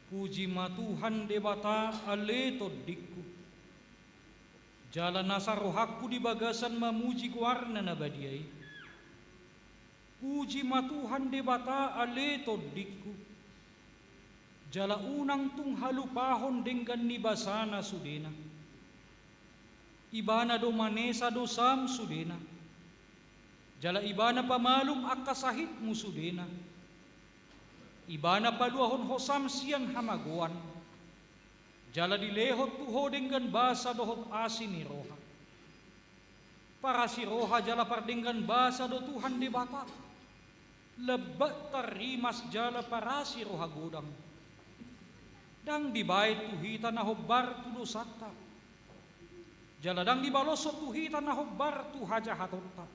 Puji ma Tuhan Debata, ale tondingku. Jala nasa rohangku di bagasan mamuji goarna na badia i. Puji ma Tuhan Debata, ale tondingku. Jala unang tung halupahon denggan ni basana sudena. Ibana do manesa dosam sudena. Jala Ibana pamalum angka sahitmu sudena. Ibana paluahon hosam sian hamagoan. Jala dilehon tu ho denggan basa dohot asi ni roha. Parasi roha jala pardenggan basa do Tuhan Debata. Lambat tarrimas jala parasi roha godang. Ndang dibaen tu hita na hombar tu dosanta. Jala ndang dibaloshon tu hita na hombar tu hajahatonta.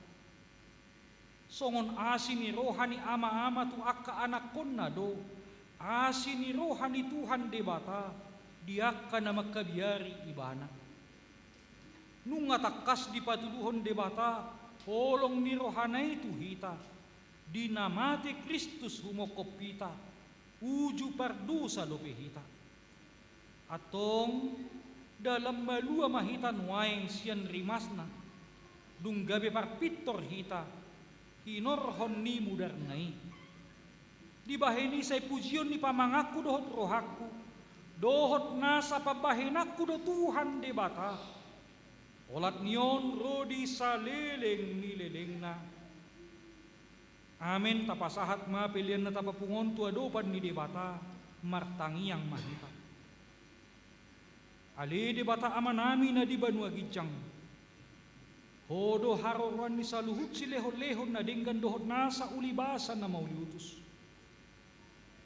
Songon asi ni roha ni ama-ama tu angka anakkonna do asi ni roha ni Tuhan Debata di angka na mangkabiari Ibana. Nunga tangkas dipatuduhon Debata holong ni rohana i tu hita, di na mate Kristus humongkop hita, uju pardosa dope hita. Antong, dalan malua ma hita nuaeng sian rimasna, dung gabe parpintor hita, hinorhon ni mudarna i. Dibahen i sai pujion ni pamanganku dohot rohangku, dohot nasa pambahenanku do Tuhan Debata. Olat ni on ro di saleleng ni lelengna. Amen. Tapasahat ma pelean na tapapungu on tu adopan ni Debata, martangiang ma hita. Ale Debata Amanami na di banua ginjang, Ho do haroroan ni saluhut silehon-lehon na denggan dohot nasa ulibasa na mauliutus.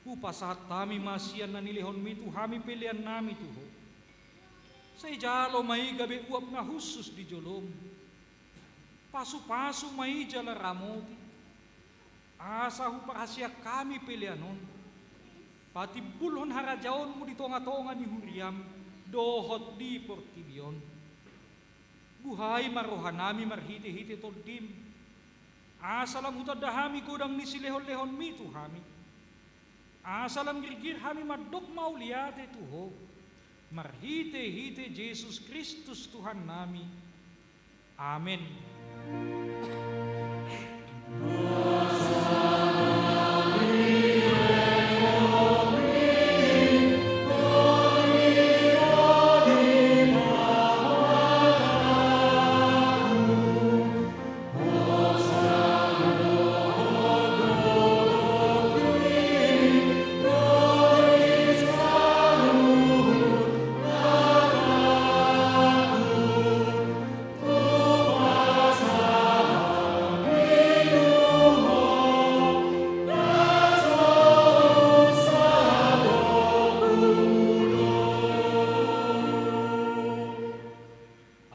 Hupasahat hami ma sian na nilehonmi tu hami peleannami tu Ho. Sai jalo ma i gabe uap na hushus di jolom. Pasu-pasu ma i jala ramoti. Asa huparhaseang hami pelean on, patimbulhon harajaonmu di tonga-tonga ni huriam dohot di portibi on. Buhai ma rohanami marhite-hite Tondim, asa lam hutanda hami godang ni silehon-lehonmi tu hami, asa lam girgir hami mandok mauliate tu Ho, marhite-hite Jesus Kristus Tuhannami. Amen.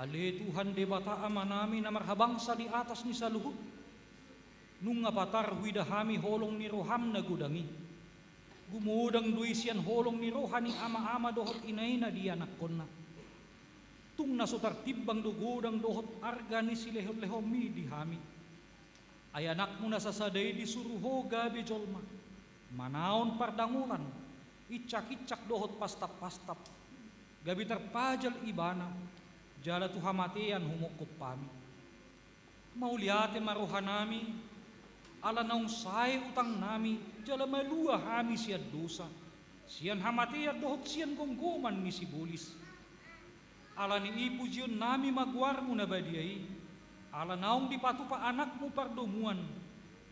Ale Tuhan Debata Amanami na marhabangsa di atas ni saluhut, nunga patar huida hami holong ni roham na godang i. Gumodang do i sian holong ni roha ni ama-ama dohot ina-ina di anakkonna. Tung na so tartimbang do godang dohot arga ni silehon-lehonmi di hami. Ai anakmu na sasada i disuru ho gabe jolma, manaon pardangolan, incak-incak dohot pastap-pastap, gabe tarpajal ibana, jala tu hamatean humongkop hami. Mauliate ma rohanami, ala naung sae utangnami, jala malua hami sian dosa, sian hamatean dohot sian gomgoman ni sibolis. Ala ni i pujionnami ma goarmu na badia i, ala naung dipatupa anakmu pardomuan,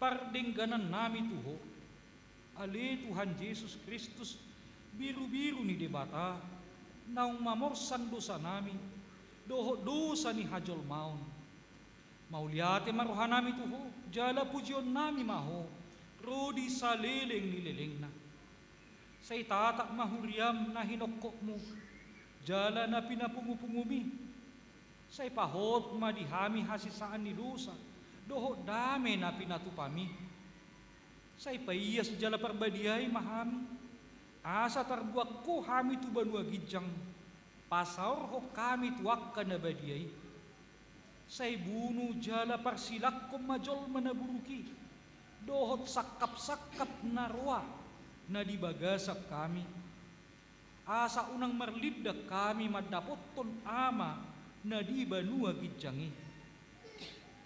pardengganannami tu ho. Ale Tuhan Jesus Kristus, birubiru ni Debata, naung mamorsan dosanami, dohot dosa ni hajolmaon. Mauliate ma rohanami tu ho, jala pujionnami ma ho, ro di saleleng ni lelengna. Sai tatap ma huriam na hinongkopmu, jala na pinapungu-pungumi. Sai pahot ma di hami hasesaan ni dosa, dohot dame na pinatupami. Sai paias jala parbadiai ma hami, asa tarbuang ho hami tu banua ginjang, pasaorhon hami tu angka na badia i. Sai bunu jala parsilangkon ma jolma na buruk i, dohot sangkap-sangkap na roa na di bagasan hami. Asa unang marlindang hami mandapothon Ama na di banua ginjang i.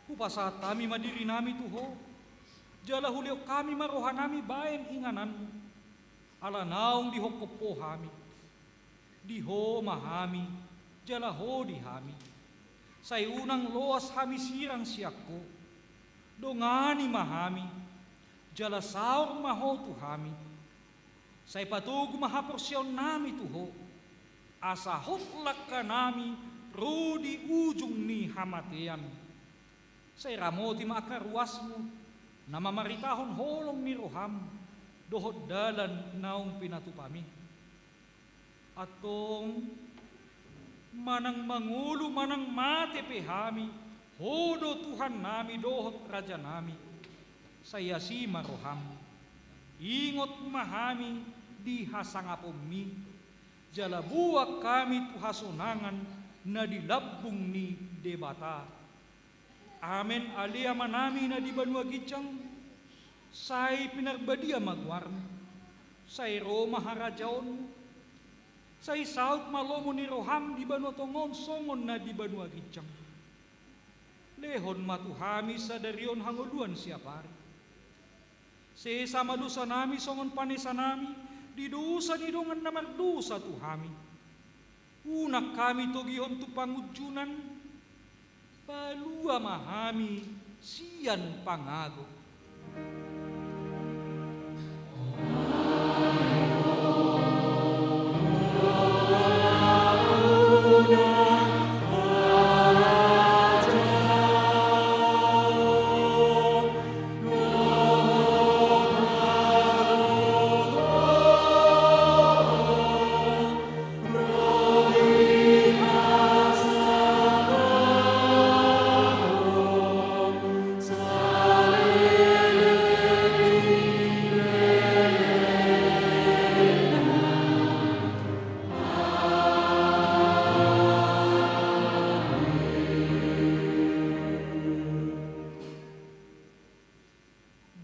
Hupasahat hami ma dirinami tu ho, jala hulehon hami ma rohanami baen ingananmu, ala naung dihongkop ho hami. Di ho ma hami, jala ho di hami. Sai unang loas hami sirang sian ho. Dongani ma hami, jala saor ma ho tu hami. Sai patogu ma haporseaonnami tu ho, asa hot langkanami ro di ujung ni hamatean. Sai ramoti ma angka ruasmu, na mamaritahon holong ni roham, dohot dalan naung pinatupami. Antong, manang mangolu manang mate pe hami, ho do Tuhannami dohot Rajanami. Sai asi ma roham. Ingot ma hami di hasangaponmi, jala boan hami tu hasonangan na di lambung ni Debata. Amen. Ale Amanami na di banua ginjang, sai pinarbadia ma goarmu, sai ro ma harajaonmu, sai saut ma lomo ni roham di banua tonga on songon na di banua ginjang. Lehon ma tu hami sadari on hangoluan siapari. Sesa ma dosanami songon panesanami di dosa ni dongan na mardosa tu hami. Unang hami togihon tu pangunjunan, palua ma hami sian pangago.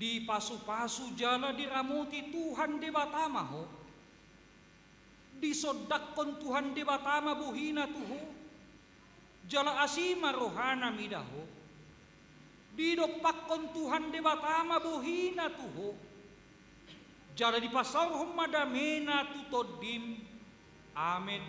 Dipasupasu jala diramoti Tuhan Debata ma ho. Disondangkon Tuhan Debata ma bohina tu ho, jala asi ma rohana mida ho. Didompakkon Tuhan Debata ma bohina tu ho, jala dipasaorhon ma damena tu tondim. Amen.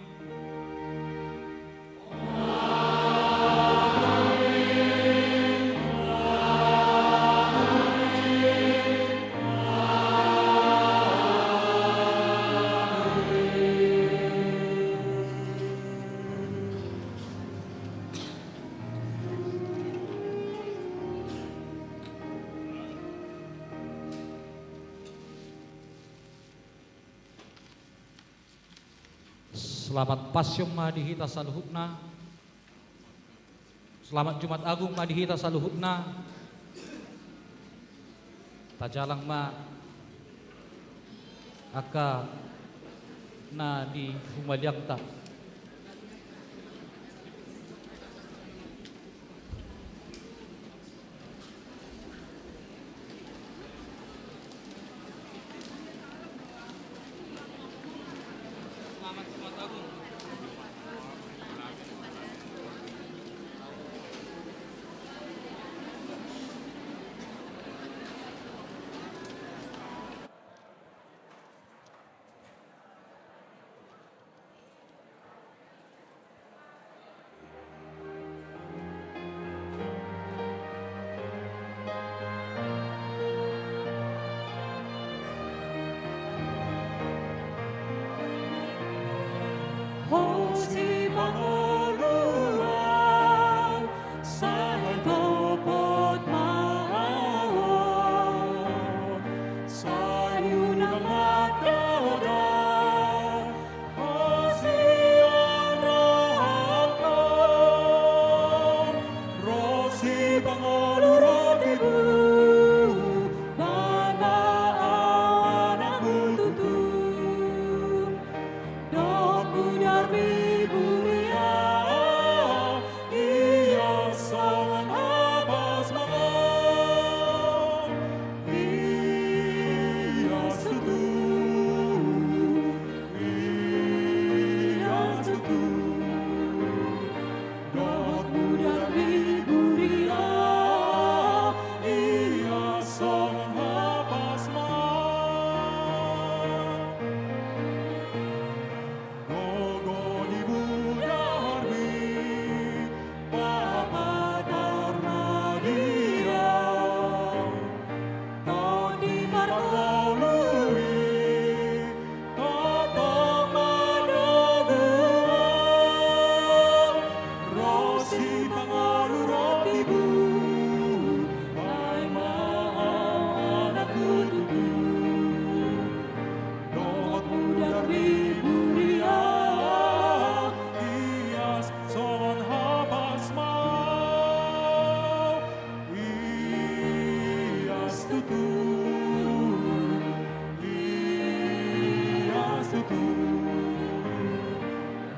Selamat Passion ma di hita saluhutna. Selamat Jumat Agung ma di hita saluhutna. Tajalang ma. angka na di humaliangta. Ho Sipangolu au, sai topot ma au. Sai unang mandao da, ho sian rohangku. Ro Sipangolu ro tibu, baen ma au anakmu tutu. Dohot mudar ni huria, ias songon hapas ma au. Ias tutu, ias tutu. Dohot mudar ni huria, ias songon hapas ma au. Gogo ni mudarmi, papatar ma di au. Tondi parngolu i, tongtong manogu au. Ro Sipangolu ro tibu, baen ma au anakmu tutu. Dohot mudar ni huria, ias songon hapas ma au. Ias tutu, ias tutu.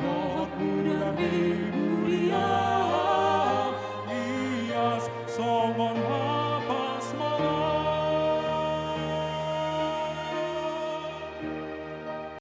Dohot mudar ni huria, ias songon hapas